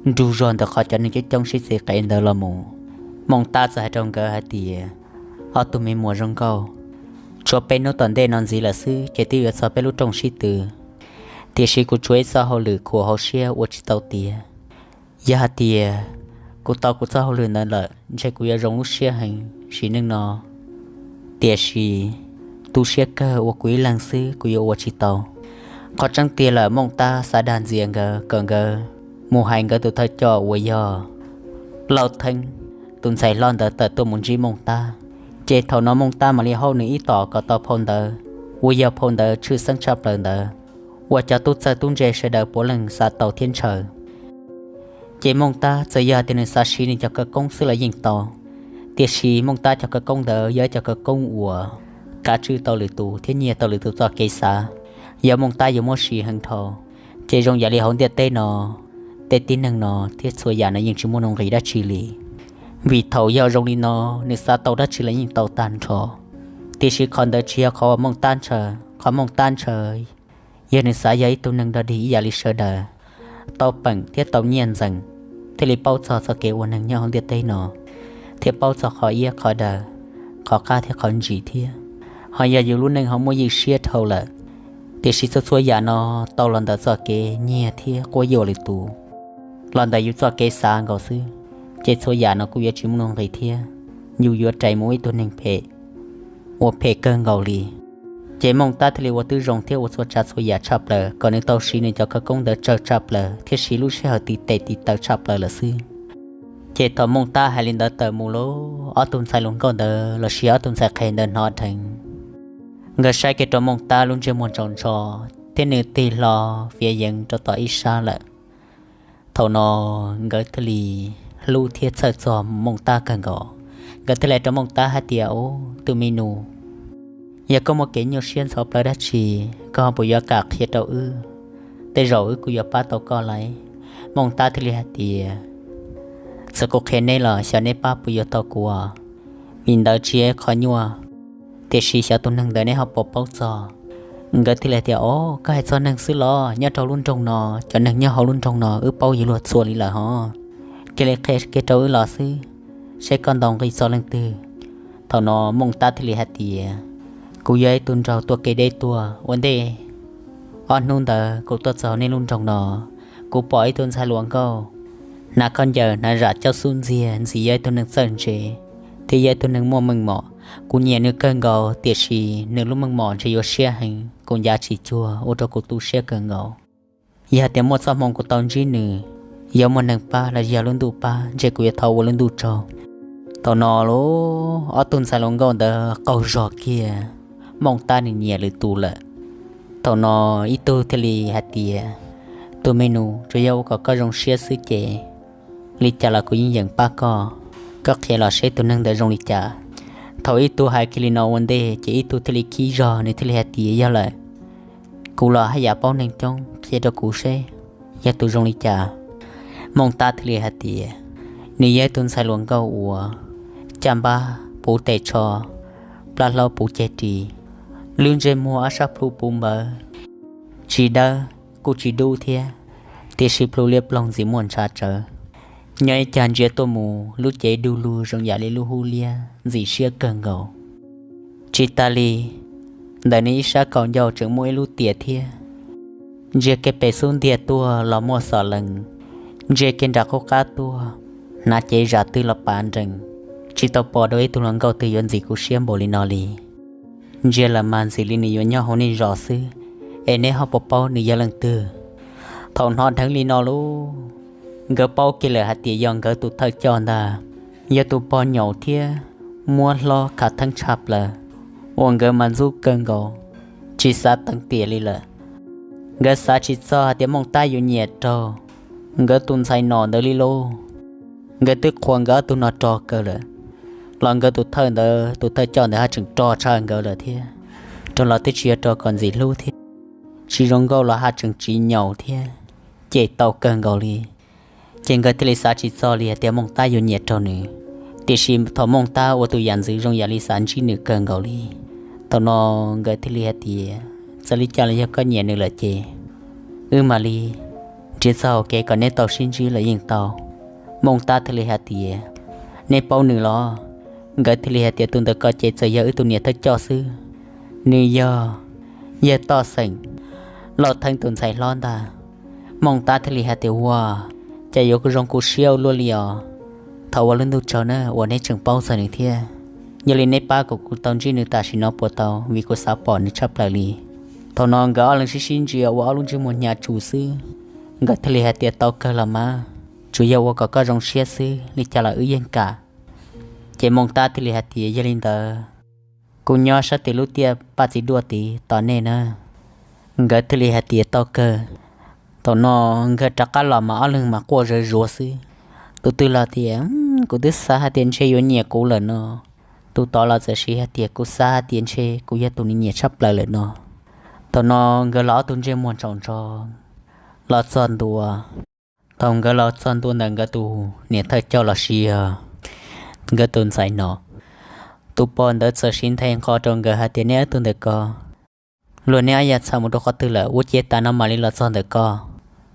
nrug zog ntawm qhov cov neeg coob coob sib txiv qev ntawd los mus, Mooj Tab txawm hais rau nkawd hais tias ob tug me muam zoo nkauj, tshuav peb hnub tom ntej no ntxiv lawm xwb ces twb yuav txog peb lub rooj sib tw, tiam sis kuv tshuav ib txoj hauj lwm khuam hauv siab ua tsis tau tiav. Yog hais tias kuv tau kuv txoj hauj lwm ntawd lawm ntshe kuv yuav zoo lub siab heev sim neej no, tiam sis tu siab kawg ua kuv ib leeg xwb kuv yuav ua tsis tau. Qhov tseeb tiag lawm Mooj Tab xav dag ntxias nkawd kom nkawd mus hais nkawd tus thawj coj uas yog Lauj Theeb tus ntxhais hlob ntawd tawm tuaj mus ntsib Mooj Tab. Ces thaum no Mooj Tab mam li hau nws ib tom kom tau phau ntawv uas yog phau ntawv tshwj xeeb tshaj plaws ntawd uas cov tub txawj tub ntse sawv daws puav leej xav tau thiab ntshaw. Ces Mooj Tab txawm yog tias nws xav siv nws cov khawv koob xwb los yeej tau, tiam sis Mooj Tab cov khawv koob ntawd yog ib cov khawv koob uas kav tswj tau lwm tus thiab nyiag tau lwm tus txoj kev xav, yog Mooj Tab yuav muab siv heev dhau. Ces zoo yam li hauv ntiaj teb no, tej tib neeg no thiab txhua yam no yeej tsis muaj nuj nqis dab tsi li, vim thaum yog zoo li no nws xav tau dab tsi los yeej tau tag nrho. Tiam sis qhov ntawd tsis yog qhov uas Mooj Tab ntshaw. Qhov Mooj Tab ntshaw yog nws xav yog ib tug neeg dog dig ib yam li sawv daws, tau peem thiab tau nyiaj ntxeem, thiaj li paub txog txoj kev ua neeg nyob hauv ntiaj teb no, thiab paub txog qhov iab qhov daw, qhov qab thiab qhov ntsis thiab. Ho yog yus lub neej ho muaj ywj siab dhau lawm, tiam sis txhua txhua yam no tau los ntawm txoj kev nyiag thiab quab yuam lwm tus, los ntawm yus txoj kev xav nkaus xwb, ces txhua yam no kuj yuav tsis muaj nuj nqis thiab yus yuav rais mus ua ib tug neeg phem uas phem kawg nkaus li. Ces Mooj Tab thiaj li ua tib zoo thiab ua txhua tsav txhua yam tshaj plaws kom nws tau siv nws cov khawv koob ntawd tsawg tshaj plaws thiab siv lub sij hawm tiv tes tiv taw tshaj plaws lawm xwb. Ces thaum Mooj Tab hais li ntawd tawm mus lawm, ob tug ntxhais hluas nkauj ntawd lossis ob tug ntxhais qhev ntawd hnov dheev, nkawd saib kiag rau Mooj Tab lub ntsej muag tsaus ntho, thiab nws tig hlo fiav yeev rau tom ib sab lawm. Thaum no nkawd thiaj li hlub thiab txhawj txog Mooj Tab kawg nkaus. Nkawd thiaj li hais rau Mooj Tab hais tias, Ub, tus me nus, yog koj muaj kev nyuaj siab ntxhov plawv dab tsi, koj ho puas yuav kam qhia rau wb? Tej zaum wb kuj yuav pab tau koj lauj. Mooj Tab thiaj li hais tias, Txawm kuv qhia neb los xyov neb pab puas yuav tau kuv, vim ntawd tsis yog qhov nyuaj. Tiam sis xyov tus neeg ntawd neb ho puas paub txog. Nkawd thiaj li tias, O, koj hais txog neeg xwb los? Nyob rau lub nroog no, cov neeg nyob hauv lub nroog no wb paub yuav luag txhua li lawm hos. Cia li qhia kiag rau wb los xwb, seb koj ntaus nqi txog leej twg. Thaum no Mooj Tab thiaj li hais tias, Kuv yog ib tug nraug tuaj kev deb tuaj ua ntej. Ob hnub ntawd kuv tuaj txog nej lub nroog no, kuv pom ib tug ntxhais hluas nkauj, hnav khaub ncaws hnav zam caub xub ntxiag ntxim yog ib tug neeg txawj ntse thiab yog ib tug neeg muaj meej mom. Kuv nyiam nws kawg nkaus, tiam sis nws lub meej mom ntshe yuav siab heev, kuv ncav tsis cuag, ua rau kuv tu siab kawg nkaus. Yog tias muaj txoj hmoo kuv tau ntsib nws, yog muaj neeg pab los yog lub ntuj pab, ntshe kuv yuav thov ua lub ntuj tsaug. Thaum no los ob tug ntxhais hluas nkauj ntawd qaug zog kiag, Mooj Tab nws nyiam lwm tus lawm. Thaum no ib tug thiaj li hais tias, Tus me nus, tsuas yog ua kom koj zoo siab xwb ces li cas los kuv yeej yeem pab koj. Koj qhia los seb tus neeg ntawd zoo li cas. Thaum ib tug hais kiag li no ua ntej ces ib tug thiaj li khib zog, nws thiaj li hais tias, Yog lawm, kuv los haj yam paub neeg coob, qhia rau kuv seb yog tus zoo li cas. Mooj Tab thiaj li hais tias, Nws yog ib tug ntxhais hluas nkauj uas caj npab puv tes tsho, plab hlaub puv ceg ris, lub ntsej muag ob sab plhu puv npawv, tsis dawb kuj tsis dub thiab, tiam sis plhu liab ploog ntxim muaj ntshav tsawv. Nyob ib cag ntsia tuaj mus lub cev du lug zoo yam li lub hub liab ntxim siab kawg nkaus. Tsis tas li ntawd, nws ib sab kaum ncauj tseem muaj ib lub tiam thiab. Ntsia kiag pem xub ntiag tuaj los muaj xom lees, ntsia kiag nram qub qab tuaj hnav cev zam twg los pav nrees. Tsis tau pom dua ib tug hluas nkauj twg yuav ntxim kuv siab npaum li no li. Ntsia lawm mas ntxim li nws yuav nyob hauv nej zos xwb, es neb ho puas paub nws yog leej twg? Thaum hnov dheev li no lauj, nkawd paub kiag lawm hais tias yog nkawd tus thawj coj ntag, yog tus pog nyaum thiab muab hlob khav theeb tshaj plaws uas nkawd mas ntxub kawg nkaus, tsis xav teev tiam li lawm. Nkawd xav tsis txog hais tias Mooj Tab yuav nyiam raug nkawd tus ntxhais nom ntawd li lauj. Nkawd twb qhuas nkawd ob tug no rog kawg lawm, los nkawd tus thawj ntawd, tus thawj coj ntawd haj tseem rog tshaj nkawd lawm thiab. Rog los twb tsis yog rog kom ntxim hlub thiab, tsis zoo nkauj los haj tseem tsis nyaum thiab, cem tau kawg nkaus li. Ces nkawd thiaj li xav tsis txog li hais tias Mooj Tab yuav nyiam raug nws. Tiam sis thaum Mooj Tab ua tus yam ntxwv zoo yam li xav ntsib nws kawg nkaus li, thaum no nkawd thiaj li hais tias, Txawm li cas los yog koj nyiam nws lawm ces wb mam li nrhiav txoj hau kev kom neb tau sib ntsib los yeej tau. Mooj Tab thiaj li hais tias, Neb paub nws los? Nkawd thiaj li hais tias, Tus ntawd ko ces txawm yog wb tus niam thawj coj xwb, nws yog yawg Toj Xeem, Lauj Theeb tus ntxhais hlob ntag. Mooj Tab thiaj li hais tias, Ua, cas yuav zoo kuv siab ua luaj li os. Thov ua lub ntuj tsaug na uas neb tseem paub txog nws thiab. Yog li neb pab kom kuv tau ntsib nws tam sim no puas tau, vim kuv xav pom nws tshaj plaws li. Thaum no nkawd ob leeg sib sib ntsia ua ob lub ntsej muag hnyav tsuj xwb, nkawd thiaj li hais tias, Tau kawg los mas, tsuas yog ua kom koj zoo siab xwb, li cas los wb yeej kam. Ces Mooj Tab thiaj li hais tias, Yog li ntawd, kuv nyob sab tim lub tiaj paj txiv duaj tid tos nej na. Nkawd thiaj li hais tias, Tau kawg. Thaum no nkawd rov qab los mas ob leeg mas quaj zawv zuav xwb. Tus twg los tias, Kuv twb xav hais tias ntshe yuav nyiam kuv lawm no. Tus tod los txawm siv hais tias, Kuv xav hais tias ntshe kuv yog tus nws nyiam tshaj plaws lawm no. Thaum no nkawd los ob tug ntsej muag tsaus ntsov los txog ntua. Thaum nkawd los txog ntua ntawm nkawd tus niam thawj coj los sis yog nkawd tus ntxhais nom, tus pog ntawd txawm siv nthe nqho rau nkawd hais tias, Neb ob tug ntawm ko, luag neb ob yam txham mus rau qhov twg lawm, ua ciav tas no mam li los txog ntawm ko.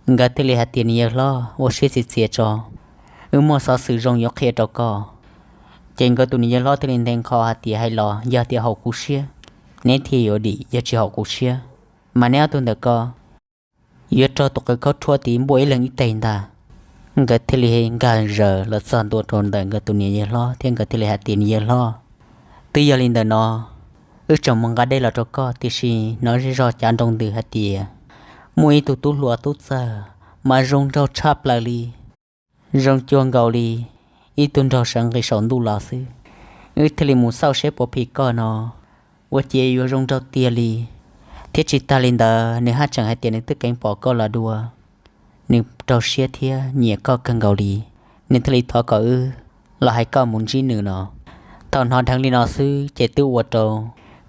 Nkawd thiaj li hais tias, Niam yawg hlob, ua siab txias txias tso, wb muaj xov xwm zoo yuav qhia rau koj. Ces nkawd tus niam yawg hlob thiaj li nthe nqho hais tias, Hais los yog tias haum kuv siab, neb thiaj yuav dim, yog tsis haum kuv siab, mas neb ob tug ntawm ko yuav raug tus qws khaub rhuab tid npuaj ib leeg ib teg ntag. Nkawd thiaj li nkag zaws los txog ntua rau ntawm nkawd tus niam yawg hlob thiab nkawd thiaj li hais tias, Niam yawg hlob, twb yog li ntawm no, wb tseem mus nqa dej los rau koj, tiam sis hnov zej zog cav nroo ntws hais tias muaj ib tug tub hluas tub txawg mas zoo nraug tshaj plaws li, zoo cuag nkaus li ib tug nraug sawv nqis saum ntuj los xwb. Wb thiaj li mus xauj seb puas phim koj no, ua ciav yuav zoo nraug tiag li. Thiab tsis tas li ntawd, nws haj tseem hais tias nws twb keev pom koj los dua, nws rau siab thiab nyiam koj kawg nkaus li, nws thiaj li thov kom wb los hais koj mus ntsib nws no. Thaum hnov dheev li no xwb ces twb ua rau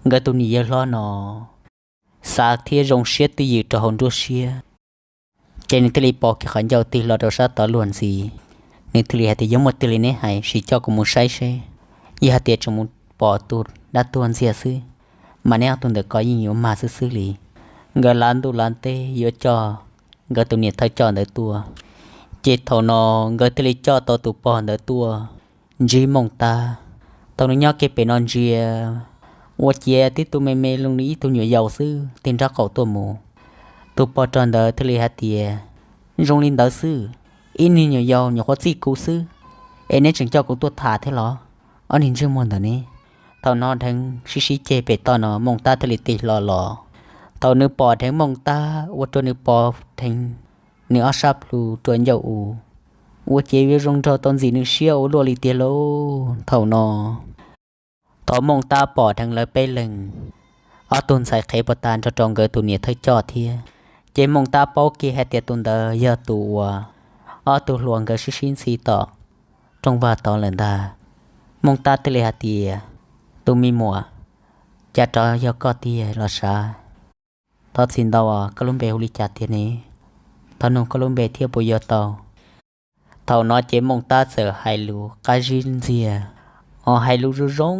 nkawd tus niam yawg hlob no xav thiab zoo siab twj ywm rau hauv nruab siab. Ces nws thiaj li pov kiag qhov ncauj tig hlo rau sab tod luag ntxiv, nws thiaj li hais tias, Yog muaj twg li neb hais, sim coj kuv mus saib seb yog hais tias tseem mus pom tus dab tuag ntxiag xwb, mas neb ob tug ntawm ko yeej yuav mag xwb xwb li. Nkawd lav ntuj lav teb yuav coj nkawd tus niam thawj coj ntawd tuaj. Ces thaum no nkawd thiaj li coj tau tus pog ntawd tuaj ntsib Mooj Tab. Thaum nws nyob kiag pem no ntsia, ua ciav tib tug me me zoo li ib tug nyuam yaus xwb, tig nraub qaum tuaj mus. Tus pog rog ntawd thiaj li hais tias, zoo li ntawd xwb, ib niag nyuam yaus nyuam qhuav txij kuv xwb, es neb tseem coj kuv tuaj tham thiab los? Ob niag ntsej muag ntawm ne. Thaum no dheev sib sib ceg pem toj no, Mooj Tab thiaj li tig hlo los. Thaum nws pom dheev Mooj Tab ua rau nws pom dheev nws ob sab plhu rua ncauj u, ua ciav yuav zoo nraug tau ntxim nws siab ua luaj li tiag lauj. Thaum no, thaum Mooj Tab pom dheev lawv peb leeg, ob tug ntxhais qhev puag ta nrog rau nkawd tus niam thawj coj thiab, ces Mooj Tab paub kiag hais tias tus ntawd yog tus uas ob tug hluas nkawd sib sib ntxhi tom rooj vag tod lawm ntag. Mooj Tab thiaj li hais tias, tus me muam, cas rov yog koj tiag los sav? Thov txim ntau, koj lub npe hu li cas tiag ne? Thov nug koj lub npe thiab puas yuav tau? Thaum no ces Mooj Tab txawm hais lus qab zib ntxiag, ho hais lus zoo zoo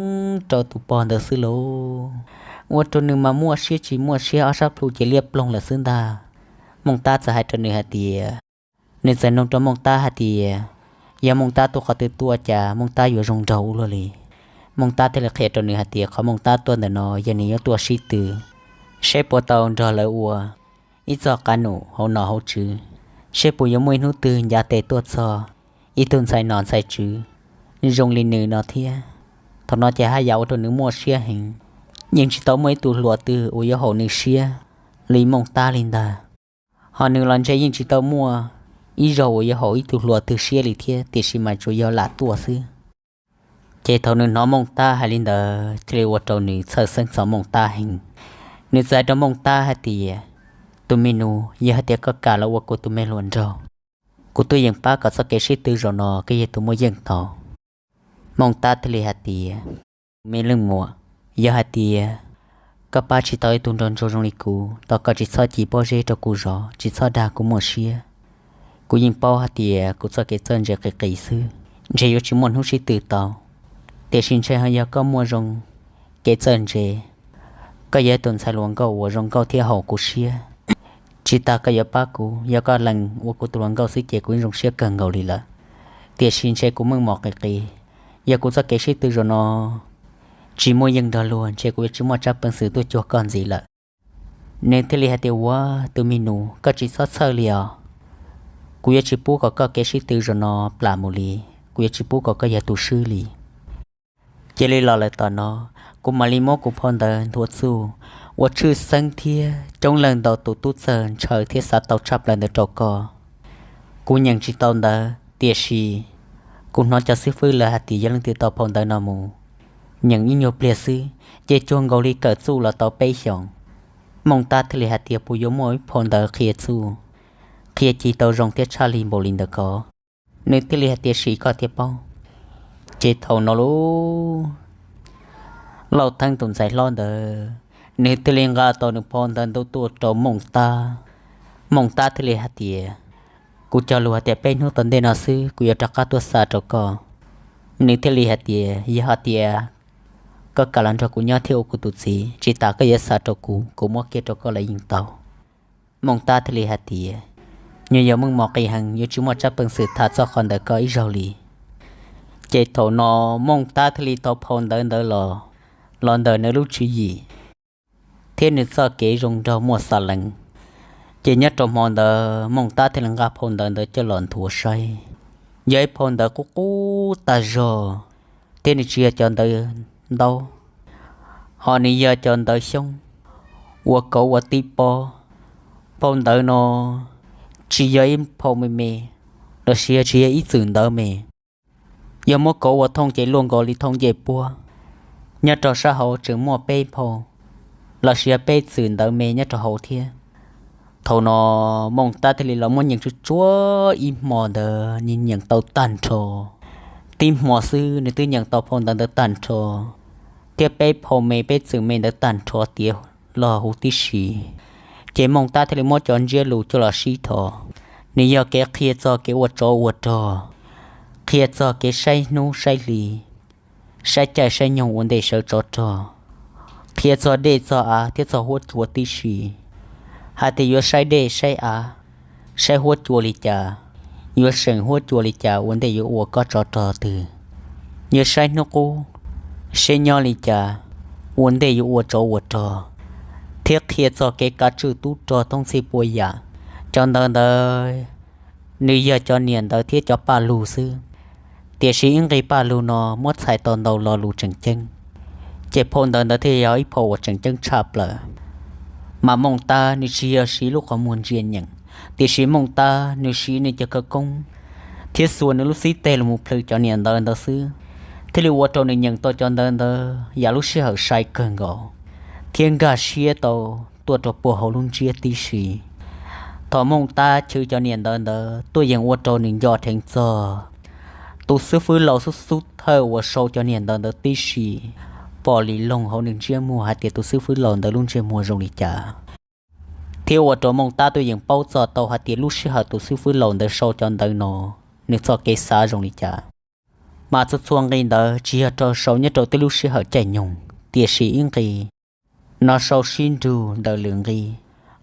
rau tus pog ntawd xwb lauj. Ua rau nws mas muaj siab tsis muaj siab, ob sab plhu ces liab ploog lawm xwb ntag. Mooj Tab txawm hais rau nws hais tias, nws txawm nug rau Mooj Tab hais tias, yog Mooj Tab tuaj qhov twg tuaj cas Mooj Tab yuav zoo nraug ua luaj li. Mooj Tab thiaj li qhia rau nws hais tias qhov Mooj Tab tuaj ntawm no yog nws yuav tuaj sib tw, seb puas tau nrog lawv ua ib txoj qab num hauv nom hauv tswv, seb puas yuav muaj ib hnub twg ncav tes tuaj txog ib tug ntxhais nom ntxhais tswv zoo li nws no thiab. Thaum no ces haj yam ua rau nws muaj siab heev, yeej tsis tau muaj ib tug hluas twg uas yuav haum nws siab li Mooj Tab li ntag. Ho nws los ntshe yeej tsis tau muaj ib zaug uas yuav haum ib tug hluas twg siab li thiab, tiam sis mas tsuas yog lam tuaj xwb. Ces thaum nws hnov Mooj Tab hais li ntawd thiaj li ua rau nws txhawj xeeb txog Mooj Tab heev. Nws txawm hais rau Mooj Tab hais tias, tus me nus, yog hais tias koj kam los ua kuv tus me hluas nraug, kuv tuaj yeem pab kom txoj kev sib tw zaum no koj yog tus muaj yeej tau. Mooj Tab thiaj li hais tias, me leej muam, yog hais tias koj pab tsis tau ib tug nraug ntsuag zoo li kuv, thov koj tsis txhob ci pob zeb rau kuv zov, tsis txhob dag kuv muaj siab. Kuv yeej paub hais tias kuv txoj kev txawj ntse qis qis xwb, ntshe yuav tsis muaj hnub sib tw tau. Tiam sis ntshe ho yog koj muaj zoo kev txawj ntse, koj yog tus ntxhais hluas nkauj uas zoo nkauj thiab haum kuv siab. Tsis tas koj yuav pab kuv, yog koj lees ua kuv tus hluas nkauj xwb ces kuv yeej zoo siab kawg nkaus li lawm. Tiam sis ntshe kuv meej mom qis qis, yog kuv txoj kev sib tw zaum no tsis muaj yeej nrog luag, ntshe kuv yuav tsis muaj tsab peev xwm tuaj cuag koj ntxiv lawm. Nws thiaj li hais tias, ua, tus me nus, koj tsis txhob txhawj li os. Kuv yuav tsis pub kom koj kev sib tw zaum no plam mus li, kuv yuav tsis pub kom koj yog tus swb li. Cia li los lawm tom no, kuv mam li muab kuv phau ntawv nthuav txuj uas tshwj xeeb thiab coob leej ntau tus tub txawg ntshaw thiab xav tau tshaj plaws ntawd rau koj. Kuv nyeem tsis tau ntawv, tiam sis kuv hnov cov xib fwb lawv hais tias yog leej twg tau phau ntawv no mus nyeem ib nyuag pliag xwb, ces cuag nkaus li kawm txuj los tau peb xyoos. Mooj Tab thiaj li hais tias, puas yuav muaj ib phau ntawv qhia txuj, qhia ci tau zoo thiab tshaj li npaum li ntawd ko? Nws thiaj li hais tias, sim koj thiaj paub. Ces thaum no lauj, Lauj Theeb tus ntxhais hlob ntawd, nws thiaj li nqa tau nws phau ntawv ntawd tuaj rau Mooj Tab. Mooj Tab thiaj li hais tias, kuv cog lus hais tias peb hnub tom ntej no xwb kuv yuav rov qab tuaj xa rau koj. Nws thiaj li hais tias, yog hais tias koj kam los nrog kuv nyob thiab ua kuv tus txiv, tsis tas koj yuav xa rau kuv, kuv muab kiag rau koj los yeej tau. Mooj Tab thiaj li hais tias, nyuam yaus meej mom qis heev, yuav tsis muaj tsab peev xwm tham txog qhov ntawd koj ib zaug li. Ces thaum no Mooj Tab thiaj li tau phau ntawv ntawd los, los ntawm nws lub tswv yim thiab nws txoj kev zoo nraug muaj xa lees. Ces nyob rau hmo ntawd Mooj Tab thiaj li nqa phau ntawv ntawd coj los nthuav saib. Yog ib phau ntawv qub qub tag zog, thiab nws tsis yog cov ntawv ntaub, ho nws yog cov ntawv xyoob uas kauv ua tib pob. Phau ntawv no tsis yog ib phau me me, los sis tsis yog ib txwm ntawv me. Yog muab kauv ua thooj ces luaj nkaus li thooj ncej puab. Nyob rau sab hauv tseem muaj peb phau, los sis yog peb txwm ntawv me nyob rau hauv thiab. Thaum no Mooj Tab thiaj li los muab nyeem tsuj tsuav ib hmo ntawd, nws nyeem tau tag nrho. Tib hmo xwb nws twb nyeem tau phau ntawv ntawd tag nrho, thiab peb phau me peb txwm me ntawd tag nrho tiav log huv tib si. Ces Mooj Tab thiaj li muab cov ntsiab lus coj los sib thov. Nws yog kev qhia txog kev ua tsov ua rog, qhia txog kev saib hnub saib hli, saib caij saib nyoog ua ntej sawv tsov rog, qhia txog dej txog av thiab txog huab cua tib si, hais tias yuav saib dej saib av, saib huab cua li cas, yuav seem huab cua li cas ua ntej yuav ua kob tsov rog twg, yuav saib hnub qub, saib nyob li cas ua ntej yuav ua tsov ua rog, thiab qhia txog kev kav tswj tub rog thoob txhij puas yam. Cov ntawv ntawd nws yog cov niam ntawv thiab cov paj lug xwb, tiam sis ib nqi paj lug no muab txhais tau ntau lo lus tseem ceeb, ces phau ntawv ntawd thiaj yog ib phau uas tseem ceeb tshaj plaws. Mas Mooj Tab nws tsis yog siv lub qhov muag ntsia nyeem, tiam sis Mooj Tab nws siv nws cov khawv koob thiab xuas nws lub xib teg los mus plhws cov niam ntawv ntawd xwb, thiaj li ua rau nws nyeem tau cov ntawv ntawd yam lub sij hawm sai kawg nkaus, thiab nkag siab tau tuaj rau puag hauv lub ntsiab tib si. Thaum Mooj Tab chwv cov niam ntawv ntawd tuaj yeem ua rau nws nco dheev txog tus xib fwb laus xub xub thawj uas sau cov niam ntawv ntawd tib si, pom li loog hauv nws ntsiab muag hais tias tus xib fwb laus ntawd lub ntsiab muag zoo li cas, thiab ua rau Mooj Tab tuaj yeem paub txog tau hais tias lub sij hawm tus xib fwb laus ntawd sau cov ntawv no nws txoj kev xav zoo li cas. Mas txhua txhua nqi ntawd tsis yog rau sau nyob rau tib lub sij hawm caij nyoog, tiam sis ib nqi no sau sib nrug ntawm lwm nqi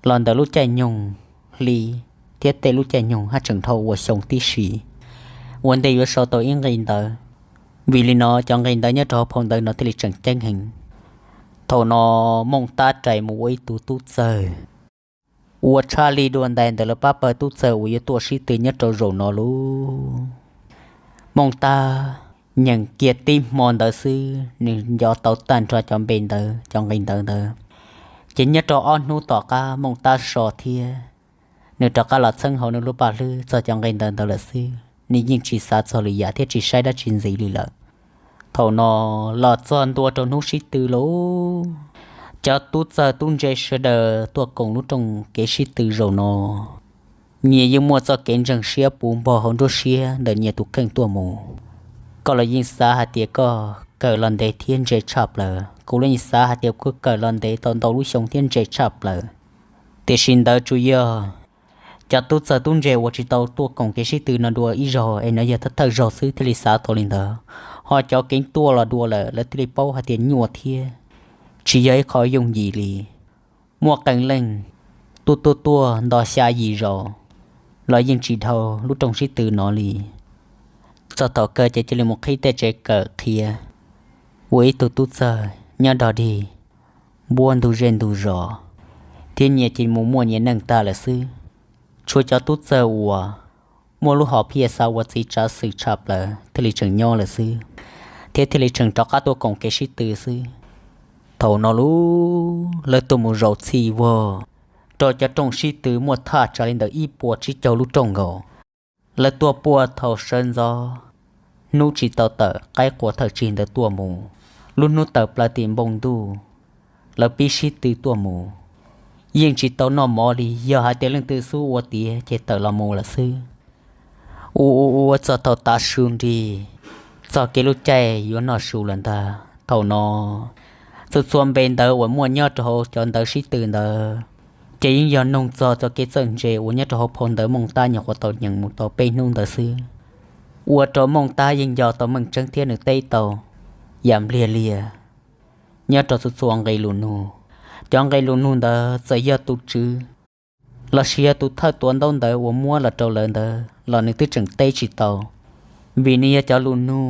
los ntawm lub caij nyoog hli thiab tej lub caij nyoog haj tseem dhau ua xyoo tib si ua ntej yuav sau tau ib nqi ntawv. Vim li no cov nqi ntawv nyob rau hauv phau ntawv no thiaj li tseem ceeb heev. Thaum no Mooj Tab rais mus ua ib tug tub txawg uas tshaj li dua ntais ntawm lawv pab pawg tub txawg uas yuav tuaj sib tw nyob rau zaum no lauj. Mooj Tab nyeem kiag tib hmo ntawd xwb nws nco tau tag nrho cov npe ntawd cov nqi ntawv ntawd, ces nyob rau ob hnub tom qab Mooj Tab so thiab nws rov qab los txheeb hauv nws lub paj hlwb txog cov nqi ntawv ntawd lawm xwb, nws yeej tsis xav txog lwm yam thiab tsis saib dab tsi ntxiv li lawm. Thaum no los txog ntua rau hnub sib tw lauj, cov tub txawg tub ntse sawv daws tuaj koom lub rooj kev sib tw zaum no nyias yeej muaj txoj kev ntseeg siab puv npog hauv nruab siab ntawm nyias tus kheej tuaj mus. Koj los yeej xav hais tias koj kawm los ntev thiab ntse tshaj plaws, kuv los yeej xav hais tias kuv kawm los ntev tau ntau lub xyoo thiab ntse tshaj plaws. Tiam sis ntawd tsuas yog cov tub txawg tub ntse uas tsis tau tuaj koom kev sib tw no dua ib zaug es no yog thawj thawj zaug xwb thiaj li xav tau li ntawd, ho cov keev tuaj los dua lawm lawv thiaj li paub hais tias nyuaj thiab tsis yog ib qho yooj yim li. Muaj qee leej tuaj tuaj tuaj nto xya yim zaus los yeej tsis dhau lub rooj sib tw no li. Txog thaum kawg ces cia li mus qhib tej tsev kawm qhia, ua ib tug tub txawg nyob dog dig, npuab ntug zej ntug zos, thiab nyias cia li mus muaj nyias neej tag lawm xwb. Tshuav cov tub txawg uas muaj lub hom phiaj xav ua txiv tsav xwm tshaj plaws thiaj li tseem nyob lawm xwb, thiab thiaj li tseem rov qab tuaj koom kev sib tw xwb. Thaum no lub lawv tuaj mus zaum txhij vog rau cov rooj sib tw muaj thaj tsam li ntawm ib puas tsib caug lub rooj nkaus. Lawv tuaj puag thaum sawv ntxov, hnub tsis tau tawm qaib qua thawj tsig ntawd tuaj mus, lub hnub tawm plaws tim npoo ntuj, lawv pib sib tw tuaj mus, yeej tsis tau noj mov li, yog hais tias leej twg xub ua tiav ces tawm los mus lawm xwb. Ua ua ua txog thaum tav su nrig, txog kev lub caij yuav noj su lawm ntag. Thaum no txhua txhua npe ntawv uas muaj nyob rau hauv cov ntawv sib tw ntawd ces yeej yog noog txog txoj kev txawj ntse uas nyob rau hauv phau ntawv Mooj Tab nyuam qhuav tau nyeem mus tau peb hnub ntawd xwb. Ua rau Mooj Tab yeej nco tau meej tseeb thiab nws teb tau yam npliag liag nyob rau txhua txhua nqe lus nug. Cov nqe lus nug ntawd txawm yog tus tswv lossis yog tus thawj tuav ntaub ntawv uas muab los rau lawv ntawd los nws twb tseem teb tsis tau, vim nws yog cov lus nug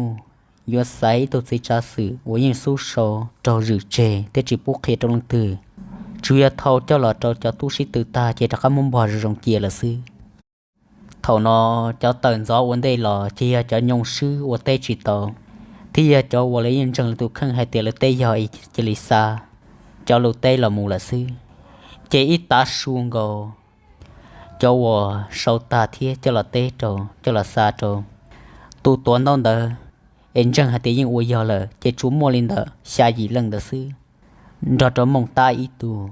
yuav xaiv ib tug txiv tsav xwm uas yeej xub sau raug zwm tseg thiab tsis pub qhia rau leej twg, tsuas yog thau coj los rau cov tub sib tw tag ces rov qab muab npog zoo zoo cia lawm xwb. Thaum no cov tawm ntxov ua ntej los ces yog cov nyoo swb uas teb tsis tau, thiab yog cov uas lawv yeej ntseeg lawv tus kheej hais tias lawv teb yog es cia li xa cov lus teb los mus lawm xwb. Ces ib tav su nkaus, cov uas sau tag thiab coj los teb rau, coj los xa rau tus tuav ntaub ntawv es ntseeg hais tias yeej ua yog lawm ces tsuas muaj li ntawm xya yim leej ntawd xwb, nrog rau Mooj Tab ib tug.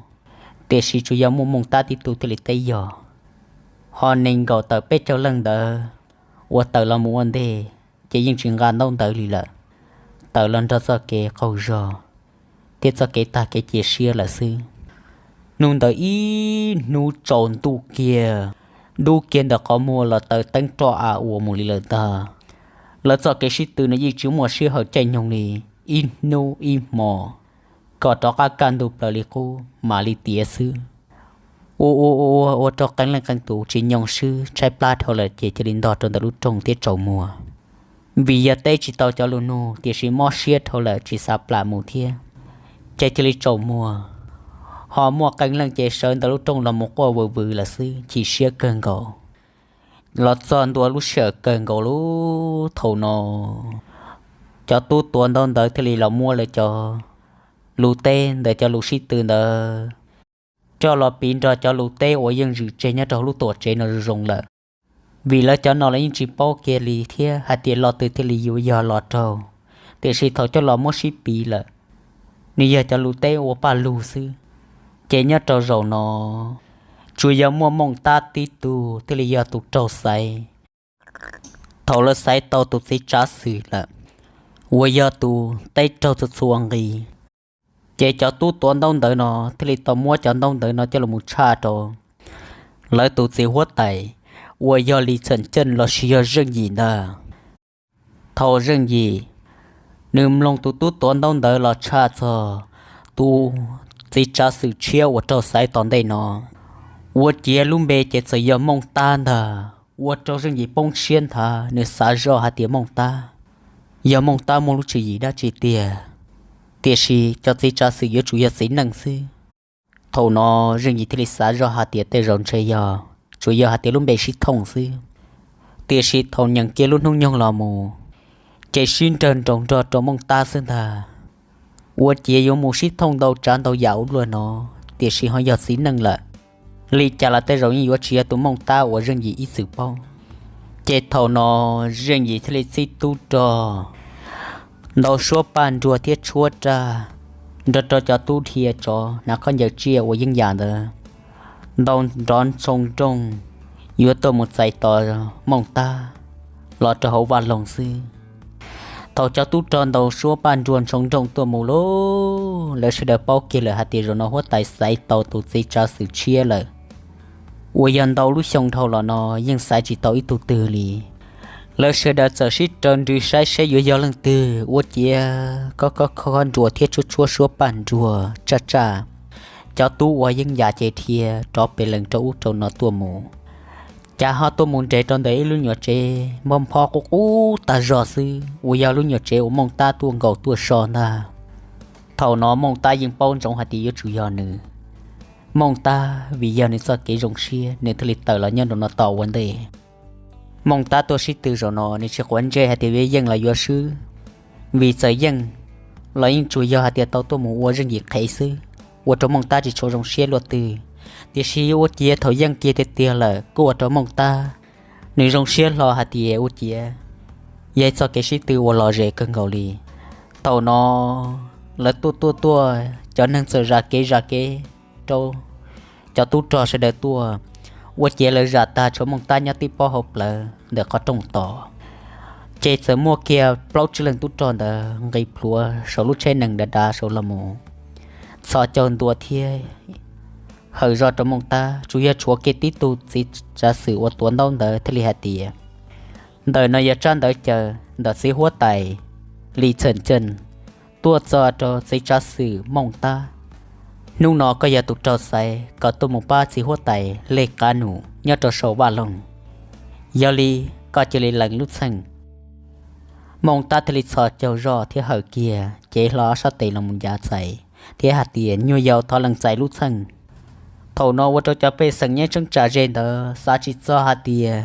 Tiam sis tsuas yog muaj Mooj Tab tib tug thiaj li teb yog, ho nees nkaum tawm peb caug leej ntawd uas tawm los mus ua ntej ces yeej tsis nqa ntaub ntawv li lawm, tawm los nrog txoj kev qaug zog thiab txoj kev tag kev cia siab lawm xwb. Hnub ntawd ib hnub tsaus ntuj kiag, dub kiag ntawm qhov muag los taws teeb roj av ua mus li lawm ntag. Lawv txoj kev sib tw no yeej tsis muaj sij hawm caij nyoog li, ib hnub ib hmo, kom rov qab kaj ntug plaws li qub mam li tiav xwb. Ua ua ua ua rau qee leej qee tus tsis nyoo swb, tshaib plab dhau lawm ces cia li ntog rau ntawm lub rooj thiab tsaus muag. Vim yog teb tsis tau cov lus nug tiam sis mob siab dhau lawm tsis xav plam mus thiab, ces cia li tsaus muag. Ho muaj qee leej ces sawv ntawm lub rooj los mus quaj vwm vwm lawm xwb, chim siab kawg nkaus. Los txog ntua lub sij hawm kawg nkaus lub thaum no, cov tub tuav ntaub ntawv thiaj li los muab lawv cov lus teb ntawm cov lus sib tw ntawd coj los piv nrog cov lus teb uas yeej zwm tseg nyob rau hauv lub tuam tsev no zoo zoo lawm. Vim lawv cov no los yeej tsis paub kiag li thiab hais tias lo twg thiaj li yuav yog lo raug, tiam sis thaum coj los muab sib piv lawm, nws yog cov lus teb ua paj lug xwb. Ces nyob rau zaum no, tsuas yog muaj Mooj Tab tib tug thiaj li yog tus raug xaiv. Thaum lawv xaiv tau tus txiv tsav xwm lawm, uas yog tus teb raug txhua txhua nqi, ces cov tub tuav ntaub ntawv no thiaj li tau muab cov ntaub ntawv no coj los mus tshaj rau lawv tus txiv huab tais uas yog Lis Txham Ceej lossis yog Zeej Yim ntag. Thaum Zeej Yim nws mloog tus tub tuav ntaub ntawv los tshaj txog tus txiv tsav xwm tshiab uas raug xaiv tom ntej no, ua ciav lub npe ces txawm yog Mooj Tab ntag. Ua rau Zeej Yim poob siab nthav, nws xav zoj hais tias Mooj Tab, yog Mooj Tab muaj lub tswv yim dab tsi tiag, tiam sis cov txiv tsav xwm yuav tsum yog txiv neej xwb. Thaum no Zeej Yim thiaj li xav zoj hais tias tej zaum ntshe yog tsuas yog hais tias lub npe sib thooj xwb. Tiam sis thaum nyeem kiag lub hnub nyoog los mus, ces sib nrawg nroos nrog rau Mooj Tab xwb ntag. Ua ciav yuav mus sib thooj ntau tsav ntau yam ua luaj no, tiam sis ho yog txiv neej lawm, li cas los tej zaum yeej yuav tsis yog tus Mooj Tab uas Zeej Yim ib txwm paub. Ces thaum no Zeej Yim thiaj li txib tub rog ntau suab paj nruag thiab tshuab raj nrog rau cov tub dhia tsov hnav khaub ncaws tsiaj uas yeej yam ntawd ntau nrov ntshoo nrooj yuav tuaj mus txais tos Mooj Tab los rau hauv vaj loog xwb. Thaum cov tub rog ntau suab paj nruag ntshoo nrooj tuaj mus lauj, lawv sawv daws paub kiag lawm hais tias zaum no huab tais xaiv tau tus txiv tsav xwm tshiab lawm, uas yog ntau lub xyoo dhau los no yeej xaiv tsis tau ib tug twg li. Lawv sawv daws txawm sib raws nrws saib seb yuav yog leej twg, ua ciav kob kob khob nruas thiab tshuab tshuab suab paj nruag tsaj tsaj, cov tub uas yeej yam ces dhia rov pes lees rau ub rau no tuaj mus. Cas ho tuaj mus nres rau ntawm ib lub nyuam tsev mob nphob qub qub tag zog xwb, uas yog lub nyuam tsev uas Mooj Tab tuaj nkaum tuaj so ntag. Thaum no Mooj Tab yeej paub ntsoov hais tias yuav tsum yog nws. Mooj Tab vim yog nws txoj kev zoo siab nws thiaj li tawm los nyob rau no tos ua ntej. Mooj Tab tuaj sib tw zaum no nws tsis quav ntsej hais tias yuav yeej los yuav swb, vim txawm yeej los yeej tsuas yog hais tias tau tuaj mus ua Zeej Yim qhev xwb, ua rau Mooj Tab tsis tshua zoo siab luaj twg. Tiam sis ua ciav thaum yeej kiag tiag tiag lawm kuj ua rau Mooj Tab nws zoo siab hlo hais tias ua ciav yog ib txoj kev sib tw uas lom zem kawg nkaus li. Thaum no lawv tuaj tuaj tuaj cov neeg txawm zam kev zam kev rau cov tub rog sawv daws tuaj, ua ciav lawv zam tag tshuav Mooj Tab nyob tib pob hauv plawv ntawm qhov rooj tos. Ces txawm muaj kiag plaub tsib leeg tub rog ntawd nqis plhuav saum lub tsheb nees dav dav saud los mus txhos caug ntua thiab hawm zog rau Mooj Tab, tsuas yog tshuav kiag tib tug txiv tsav xwm uas tuav ntaub ntawv thiaj li hais tias, ntawm no yog tsab ntawv caw ntawm txiv huab tais Lis Txham Ceej tuaj txog rau txiv tsav xwm Mooj Tab. Hnub no koj yog tus raug xaiv kom tuaj mus pab txiv huab tais Lej Qab Num nyob rau saum vaj loog. Yog li koj cia li lees lub txheej. Mooj Tab thiaj li txhos caug zog thiab hawm kiag cev hlo ob sab tes los mus ncav txais thiab hais tias, nyuag yaus thov lees txais lub txheej. Thaum no ua rau cov pej xeem nyob tseeb tsam ze ntawd xav tsis txog hais tias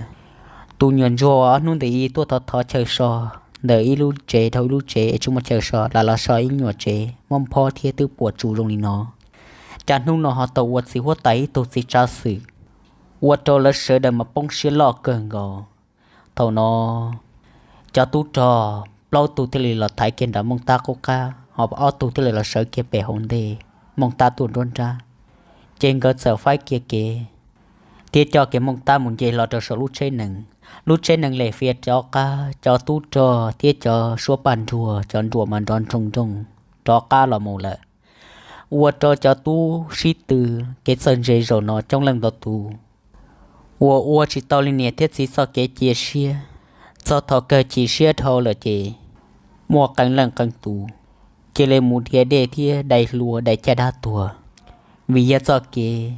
tus nyuam ntsuag ob hnub ntawd tuaj thov thov chaw so ntawm ib lub tsev dhau ib lub tsev es tsis muaj chaw so, lam los so ib nyuam tsev mob nphob thiab twb puas tsuaj zoo li no, cas hnub no ho tau ua txiv huab tais ib tug txiv tsav xwm, ua rau lawv sawv daws mas poob siab loj kawg nkaus. Thaum no cov tub rog plaub tug thiaj li los thaiv kiag nram Mooj Tab qub qab, ho ob tug thiaj li los sawv kiag pem hauv ntej, Mooj Tab tuaj nruab nrab. Ces nkawd txawm faib kiag kev thiab coj kiag Mooj Tab mus nce hlo rau saum lub tsheb nees. Lub tsheb nees lem fias rov qab, cov tub rog thiab cov suab paj nruag cov nruas mas nrov nroo nrooj rov qab los mus lawm, ua rau cov tub sib tw kev txawj ntse zaum no coob leej ntau tus uas ua tsis tau li niam thiab txiv txoj kev cia siab. Txog thaum kawg chim siab dhau lawm ces muaj qee leej qee tus cia li mus dhia dej thiab dai hlua dai caj dab tuag, vim yog txoj kev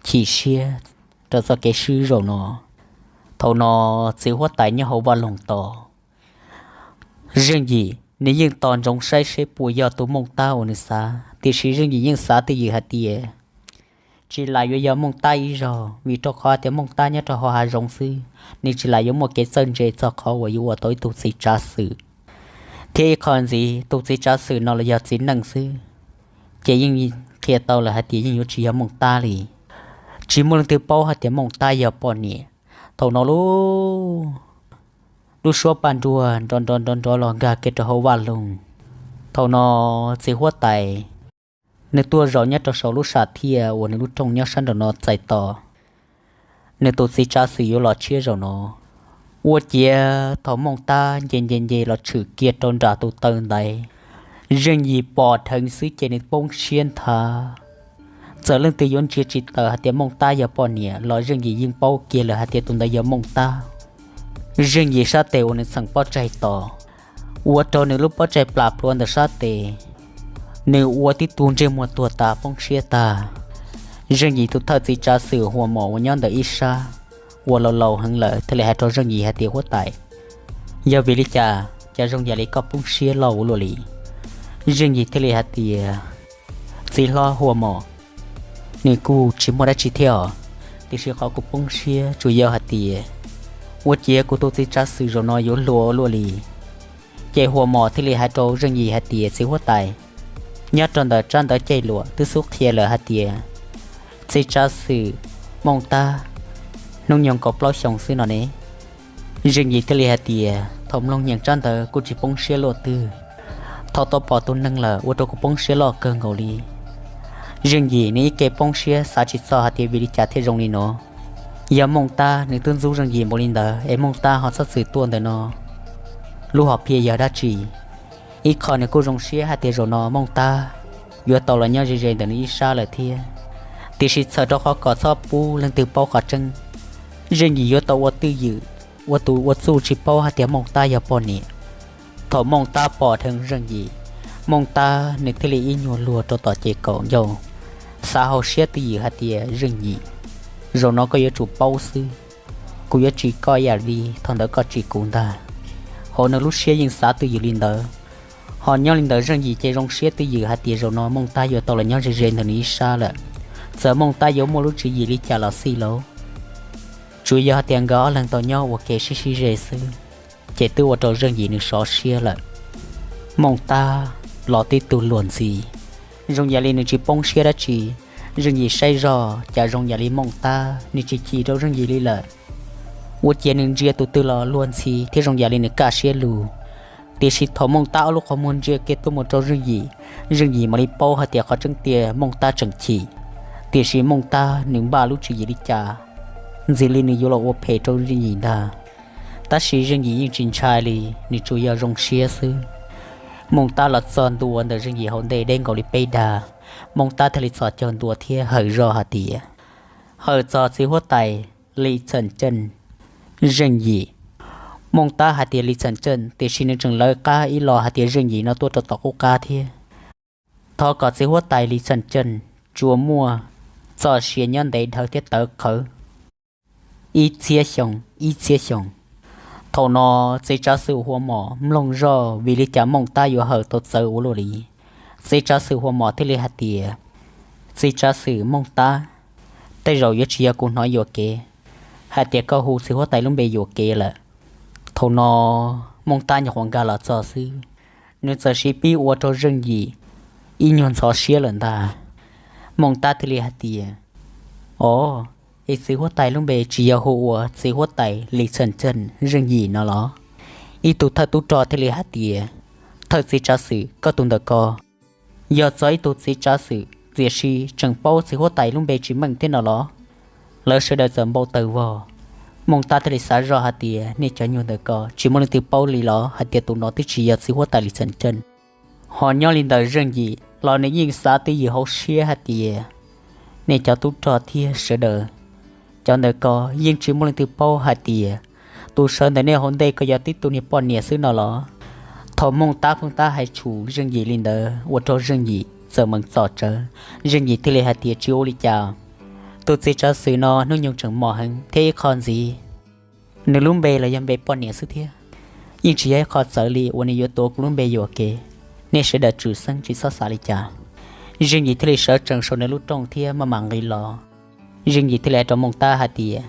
chim siab rau txoj kev swb zaum no. Thaum no txiv huab tais nyob hauv vaj loog tos, Zeej Yim nws yeej tos ntsoov saib seb puas yog tus Mooj Tab uas nws xav, tiam sis Zeej Yim yeej xav twj ywm hais tias tsis lam yuav yog Mooj Tab ib zaug, vim rau qhov tias Mooj Tab nyob rau hauv hav zoov xwb, nws tsis lam yuav muaj kev txawj ntse txog qhov uas yuav ua tau ib tug txiv tsav xwm. Thiab ib qho ntxiv, tus txiv tsav xwm no los yog txiv neej xwb, ces yeej qhia tau lawm hais tias yeej yuav tsis yog Mooj Tab li. Tsis muaj leej twg paub hais tias Mooj Tab yog poj niam. Thaum no lub, lub suab paj nruag nrov nrov nrov nrov los nkag kiag rau hauv vaj loog. Thaum no txiv huab tais nws tuaj zaum nyob rau saum lub sam thiaj uas nws lub rooj nyob sab nraum no txais tos nws tus txiv tsav xwm yuav los tshiab zaum no. Ua ciav thaum Mooj Tab nce nce nce los tshwm kiag rau nram tus taw ntaiv, Zeej Yim pom dheev xwb ces nws poob siab nthav. Txawm leej twg yuav ntsia tsis tawm hais tias Mooj Tab yog poj niam los Zeej Yim yeej paub kiag lawm hais tias tus ntawd yog Mooj Tab. Zeej Yim sab tes uas nws txheem pob tsaig tos, ua rau nws lub pob tsaig plam plhuav ntawm sab tes, nws ua tib tug ntsej muag tuag tas poob siab tag. Zeej Yim tus thawj txiv tsav xwm Hua Mos uas nyob ntawm ib sab, uas laus laus heev lawm thiaj li hais rau Zeej Yim hais tias, Huab tais, yog vim li cas cas zoo yam li koj poob siab loj ua luaj li? Zeej Yim thiaj li hais tias, Txiv hlob Hua Mos, nws kuj tsis muaj dab tsi thiab os, tiam sis qhov kuv poob siab tsuas yog hais tias ua ciav kuv tus txiv tsav xwm zaum no yuav hluas ua luaj li. Ces Hua Mos thiaj li hais rau Zeej Yim hais tias, Txiv huab tais, nyob rau ntawm tsab ntawv caij luam twb xub qhia lawm hais tias txiv tsav xwm Mooj Tab hnub nyoog kaum plaub xyoo xwb no ne. Zeej Yim thiaj li hais tias, Thaum mloog nyeem tsab ntawv kuj tsis poob siab luaj twg, thaum tau pom tus neeg lawm ua rau kuv poob siab loj kawg nkaus li. Zeej Yim nws ib ke poob siab xav tsis txog hais tias vim li cas thiaj zoo li no. Yog Mooj Tab nws twb ntxub Zeej Yim npaum li ntawd es Mooj Tab ho txhob txwm tuaj ntawm no, lub hom phiaj yog dab tsi? Ib qho nws kuj zoo siab hais tias zaum no Mooj Tab yuav tau los nyob ze ze ntawm nws ib sab lawm thiab. Tiam sis txhawm rau qhov kom txhob pub leej twg paub qhov tseeb, Zeej Yim yuav tau ua twj ywm, ua tus ua txuj tsis paub hais tias Mooj Tab yog poj niam. Thaum Mooj Tab pom dheev Zeej Yim, Mooj Tab nws thiaj li ib nyuag luag rau tom ces kaum ncauj, xav hauv siab twj ywm hais tias, Zeej Yim, zaum no koj yuav tsum paub xwb, kuv yuav tsis koj ib yam li thaum ntawd koj tsis kuv ntag. Hauv nws lub siab yeej xav twj ywm li ntawd. Ho nyob li ntawd Zeej Yim ces zoo siab twj ywm hais tias zaum no Mooj Tab yuav tau los nyob ze ze ntawm nws ib sab lawm. Txawm Mooj Tab yuav muaj lub tswv yim li cas los xij lauj, tsuas yog hais tias nkawd ob leeg tau nyob ua ke sib sib ze xwb, ces twb ua rau Zeej Yim nws sov siab lawm. Mooj Tab los tib tug luag ntxhi, zoo yam li nws tsis poob siab dab tsi. Zeej Yim saib zoj cas zoo yam li Mooj Tab nws tsis chim rau Zeej Yim li lawm. Ua ciav nws ntsia tus twg los luag ntxhi thiab zoo yam li nws kaj siab lug. Tiam sis thaum Mooj Tab ob lub qhov muag ntsia kiag tuaj mus rau Zeej Yim, Zeej Yim mam li paub hais tias qhov tseeb tiag Mooj Tab tseem chim. Tiam sis Mooj Tab nws npaj lub tswv yim li cas, ntxim li nws yuav los ua phem rau Zeej Yim ntag. Tab sis Zeej Yim yeej tsis ntshai li, nws tsuas yog zoo siab xwb. Mooj Tab los txog ntua ntawm Zeej Yim hauv ntej deb nkaus li peb dag. Mooj Tab thiaj li txhos caug ntua thiab hawm zoj hais tias, Hawm txog txiv huab tais Li Txheem Ceej, Zeej Yim. Mooj Tab hais tias Li Txheem Ceej, tiam sis nws tseem lawv qab ib los hais tias Zeej Yim no tuaj rau tom qub qab thiab. Thov kom txiv huab tais Li Txheem Ceej tsuas muaj txoj sia nyob ntev dhawv thiab tawv qhawv ib txhiab xyoo, ib txhiab xyoo. Thaum no txiv tsav xwm Hua Mos mloog zoj vim li cas Mooj Tab yuav hawm tau txawv ua luaj li. Txiv tsav xwm Hua Mos thiaj li hais tias, Txiv tsav xwm Mooj Tab, tej zaum yuav tsis yog kuv hnov yuam kev hais tias koj hu txiv huab tais lub npe yuam kev lawm. Thaum no Mooj Tab nyuam qhuav nkag los txog xwb, nws txawm sib pib ua rau Zeej Yim ib nyuag ntxhov siab lawm ntag. Mooj Tab thiaj li hais tias, Os, es txiv huab tais lub npe tsis yog hu ua txiv huab tais Li Txheem Ceej Zeej Yim no los? Ib tug thawj tub rog thiaj li hais tias, Thawj txiv tsav xwm, koj tus ntawm ko yog txog ib tug txiv tsav xwm tiam sis tseem paub txiv huab tais lub npe tsis meej thiab no los? Lawv sawv daws txawm npau taws vog. Mooj Tab thiaj li xav zoj hais tias, Nej cov nyuag ntawm ko tsis muaj leej twg paub li los hais tias tus no twb tsis yog txiv huab tais Li Txheem Ceej? Ho nyob li ntawm Zeej Yim los nws yeej xav twj ywm hauv siab hais tias, Nej cov tub rog thiab sawv daws, cov ntawm ko yeej tsis muaj leej twg paub hais tias tus sawv ntawm nej hauv ntej ko yog tib tug niag poj niam xwb no los? Thaum Mooj Tab pheej tab hais tshum Zeej Yim li ntawd ua rau Zeej Yim txawm mees txom tsawv. Zeej Yim thiaj li hais tias tsis ua li cas, tus txiv tsav xwm no hnub nyoog tseem mos heev thiab ib qho ntxiv, nws lub npe los yog npe poj niam xwb thiab, yeej tsis yog ib qho txawv li uas nws yuav tuav kuv lub npe yuam kev. Nej sawv daws tsum xeeb tsis txhob xav li cas. Zeej Yim thiaj li sawv tsees saum nws lub rooj thiab maj mam nqis los. Zeej Yim thiaj li hais rau Mooj Tab hais tias,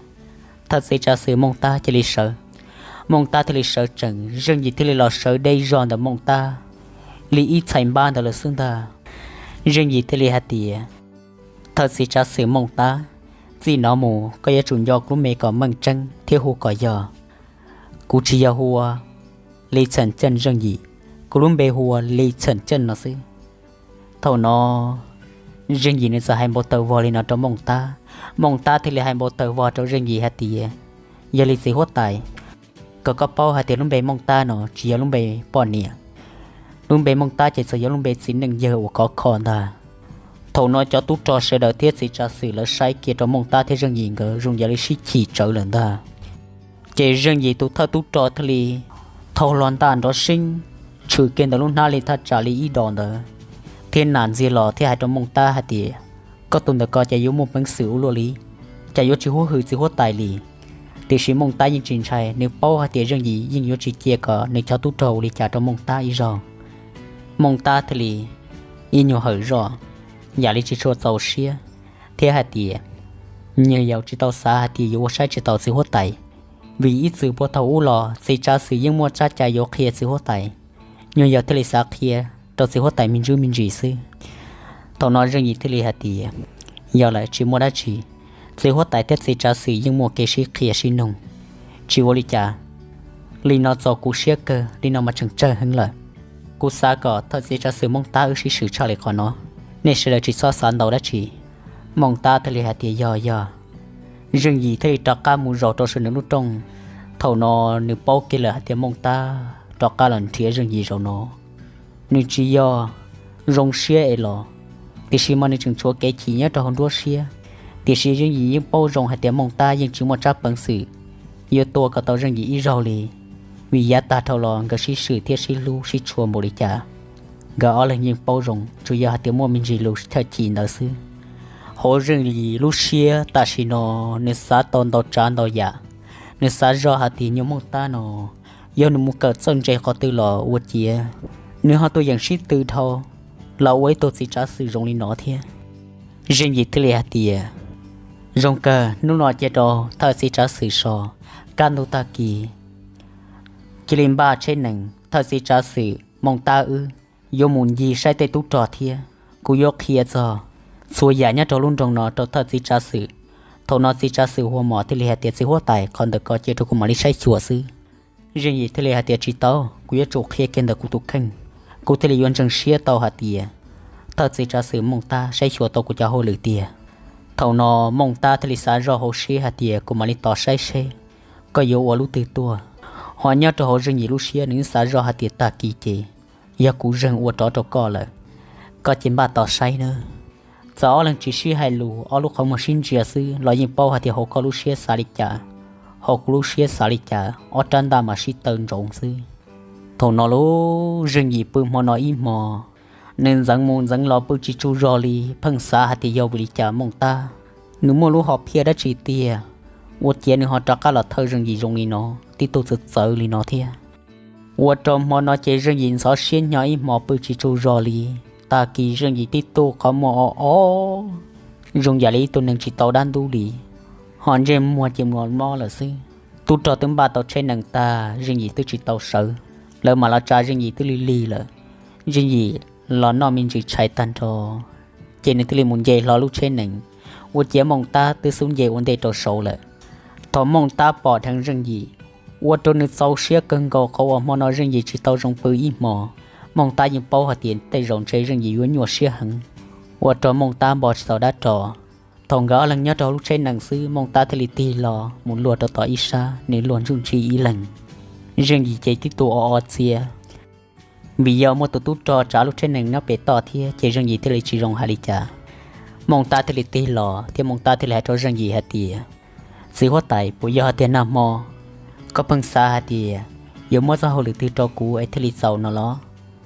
thawj txiv tsav xwm Mooj Tab, cia li sawv. Mooj Tab thiaj li sawv tsees, Zeej Yim thiaj li los sawv deb zog ntawm Mooj Tab li ib txhais npab ntawd lawm xwb ntag. Zeej Yim thiaj li hais tias, thawj txiv tsav xwm Mooj Tab, txij no mus koj yuav tsum nco kuv lub npe kom meej tseeb thiab hu kom yog, kuv tsis yog hu ua Li Txheem Ceej Zeej Yim, kuv lub npe hu ua Li Txheem Ceej no xwb. Thaum no Zeej Yim nws txawm hais npau taws vog li no rau Mooj Tab. Mooj Tab thiaj li hais npau taws vog rau Zeej Yim hais tias, yog li txiv huab tais, kom koj paub hais tias lub npe Mooj Tab no tsis yog lub npe poj niam. Lub npe Mooj Tab ces txawm yog lub npe txiv neej yawg uas khov kho ntag. Thaum no cov tub rog sawv daws thiab txiv tsav xwm lawv saib kiag rau Mooj Tab thiab Zeej Yim nkawd zoo yam li sib chim tsawv lawm ntag. Ces Zeej Yim tus thawj tub rog thiaj li thau hlo ntaj nrov seeb, tshwm kiag ntawm lub hnab li thaj tsam li ib dos ntawd, thiab nam ntxiag los thiab hais rau Mooj Tab hais tias, koj tus ntawm ko cas yuav muaj peev xwm ua luaj li, cas yuav tsis huab hwm txiv huab tais li. Tiam sis Mooj Tab yeej tsis ntshai, nws paub hais tias Zeej Yim yeej yuav tsis cia kom nws cov tub rog ua li cas rau Mooj Tab ib zaug. Mooj Tab thiaj li ib nyuag hawm zoj, yam li tsis tshua txaus siab, thiab hais tias, nyuag yaus tsis tau xav hais tias yuav ua saib tsis taus txiv huab tais, vim ib txwm puag thaum ub los txiv tsav xwm yeej muaj tsab cai yuav qhia txiv huab tais. Nyuag yaus thiaj li xav qhia rau txiv huab tais me ntsis me ntsis xwb. Thaum no Zeej Yim thiaj li hais tias, yog lawm, tsis muaj dab tsi, txiv huab tais thiab txiv tsav xwm yeej muaj kev sib qhia sib noog, tsis ua li cas. Li no txaus kuv siab kawg, li no mas tseem tsawg heev lawm. Kuv xav kom thawj txiv tsav xwm Mooj Tab wb sib swm tshaj li qhov no, nej sawv daws tsis txhob xav ntau dab tsi. Mooj Tab thiaj li hais tias yog yog. Zeej Yim thiaj li rov qab mus zaum rau saum nws lub rooj. Thaum no nws paub kiag lawm hais tias Mooj Tab rov qab los nrhiav Zeej Yim zaum no, nws tsis yog zoo siab es los, tiam sis mas nws tseem tshuav kev chim nyob rau hauv nruab siab. Tiam sis Zeej Yim yeej paub zoo hais tias Mooj Tab yeej tsis muaj tsab peev xwm yuav tua kom tau Zeej Yim ib zaug li, vim yav tag dhau los nkawd sib swm thiab sib hlub sib tshua npaum li cas, nkawd ob leeg yeej paub zoo, tsuas yog hais tias muaj me ntsis lus chawj chim ntawd xwb. Hauv Zeej Yim lub siab tam sim no nws xav tau ntau tsav ntau yam, nws xav zoj hais tias nyuag Mooj Tab no yog nws mus kawm txawj ntse qhov twg los ua ciav nws ho tuaj yeem sib tw dhau los ua ib tug txiv tsav xwm zoo li no thiab. Zeej Yim thiaj li hais tias, zoo kawg, hnub no cia rau thawj txiv tsav xwm so, kaj ntug tag kis cia li npaj tsheb nees, thawj txiv tsav xwm Mooj Tab wb yuav mus ncig saib tej tub rog thiab kuv yuav qhia txog txhua yam nyob rau lub nroog no rau thawj txiv tsav xwm. Thaum no txiv tsav xwm Hua Mos thiaj li hais tias, txiv huab tais, qhov ntawm ko cia rau kuv mam li saib xyuas xwb. Zeej Yim thiaj li hais tias, tsis tau, kuv yuav tsum qhia kiag ntawm kuv tus kheej, kuv thiaj li yuav ntseeg siab tau hais tias thawj txiv tsav xwm Mooj Tab saib xyuas tau kuv cov hauj lwm tiag. Thaum no Mooj Tab thiaj li xav zoj hauv siab hais tias, kuv mam li tos saib seb koj yuav ua lub twg tuaj. Ho nyob rau hauv Zeej Yim lub siab nws xav zoj hais tias, tag kis ces yog kuv zeeg ua rov rau koj lawm, koj cia npaj tos saib nawb. Txawm ob leeg tsis sib hais lus, ob lub qhov muag sib ntsia xwb los yeej paub hais tias hauv koj lub siab xav li cas, hauv kuv lub siab xav li cas, ob rab ntaj mas sib taw ntsoov xwb. Thaum no lub Zeej Yim pw hmo no ib hmo, nws ntxeev mus ntxeev los pw tsis tsaug zog li, pheej xav hais tias yog vim li cas Mooj Tab nws muaj lub hom phiaj dab tsi tiag, ua ciav nws ho rov qab los thawj Zeej Yim zoo li no, tib tug txawv txawv li no thiab. Ua rau hmo no ces Zeej Yim ntxhov siab hnyo ib hmo pw tsis tsaug zog li. Tag kis Zeej Yim tib tug qhov muag o o, zoo yam li ib tug neeg tsis tau dab ntub li, ho ntsej muag ces mus mob lawm xwb. Tub rog twb npaj tau tsheb nees tag, Zeej Yim twb tsis tau sawv, lawv mam los tsa Zeej Yim twb lig lig lawm. Zeej Yim los noj me ntsis tshais tag nrho, ces nws thiaj li mus nce hlo lub tsheb nees, ua ciav Mooj Tab twb xub nce ua ntej rau saud lawm. Thaum Mooj Tab pom dheev Zeej Yim, ua rau nws txaus siab kawg nkaus qhov uas hmo no Zeej Yim tsis tau zoo pw ib hmo. Mooj Tab yeej paub hais tias tej zaum ntshe Zeej Yim yuav nyuaj siab heev, ua rau Mooj Tab npog tsis tau dab tsi. Thaum nkawd ob leeg nyob rau hauv lub tsheb nees xwb, Mooj Tab thiaj li tig los mus luag rau tom ib sab, nws luag ntsuj ntsig ib leeg. Zeej Yim ces tib tug o o txias, vim yog muaj tus tub rog tsav lub tsheb nees nyob pem toj thiab, ces Zeej Yim thiaj li tsis zoo hais li cas. Mooj Tab thiaj li tig los thiab Mooj Tab thiaj li hais rau Zeej Yim hais tias, txiv huab tais, puas yog hais tias nag hmo koj pheej xav hais tias yuav muab txoj hauj lwm twg rau kuv es thiaj li txaus no los?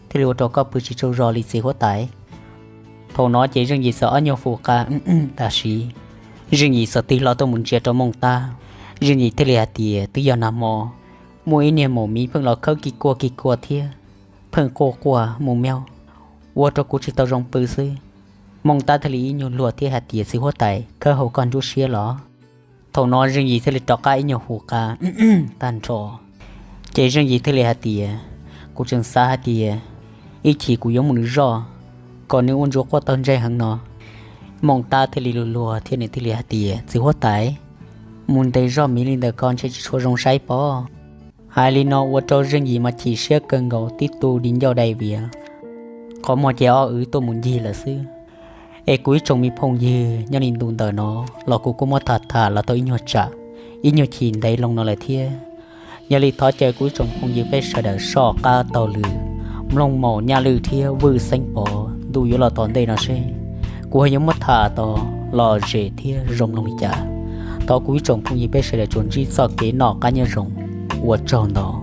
Thiaj li ua rau koj pw tsis tsaug zog li txiv huab tais? Thaum no ces Zeej Yim txawm ob nyuag hu qa, tam sim Zeej Yim txawm tig hlo tuaj mus ntsia rau Mooj Tab. Zeej Yim thiaj li hais tias, twb yog nag hmo muaj ib niag maum miv pheej los khawb kig kuaj kig kuaj thiab pheej quaj quaj mus miaug, ua rau kuv tsis tau zoo pw xwb. Mooj Tab thiaj li ib nyuag luag thiab hais tias, txiv huab tais, khawb hauv koj nruab siab los? Thaum no Zeej Yim thiaj li rov qab ib nyuag hu qa tag nrho. Ces Zeej Yim thiaj li hais tias, kuv tseem xav hais tias ib chim kuv yuav mus nws zoj, kom nws ua ntsuav quaj tag ntsej heev no. Mooj Tab thiaj li luag luag thiab nws thiaj li hais tias, txiv huab tais, mus ntes zoj miv li ntawm ko ntshe tsis tshua zoo saib pob. Hais li no ua rau Zeej Yim mas chim siab kawg nkaus tib tu di ncauj dai viav. Qhov muag ces ob wb tuaj mus ncig lawm xwb. Es kuv ib tsoom me phooj ywg, nyob li ntu ntawm no los kuv kuj muab tham tham los tau ib nyuag tsam, ib nyuag chim ntev loo no lawm thiab. Yog li thov caw kuv ib tsoom phooj ywg peb sawv daws soj qab taug lw, mloog Maum Nyaj Lwj thiab Vwj Xeeb Pov ntu yuav los tom ntej no seb kuv ho yuav muab tham tau lom zem thiab zoo mloog li cas. Thov kuv ib tsoom phooj ywg peb sawv daws tsuas ntsib txoj kev noj qab nyob zoo. Ua tsaug ntau.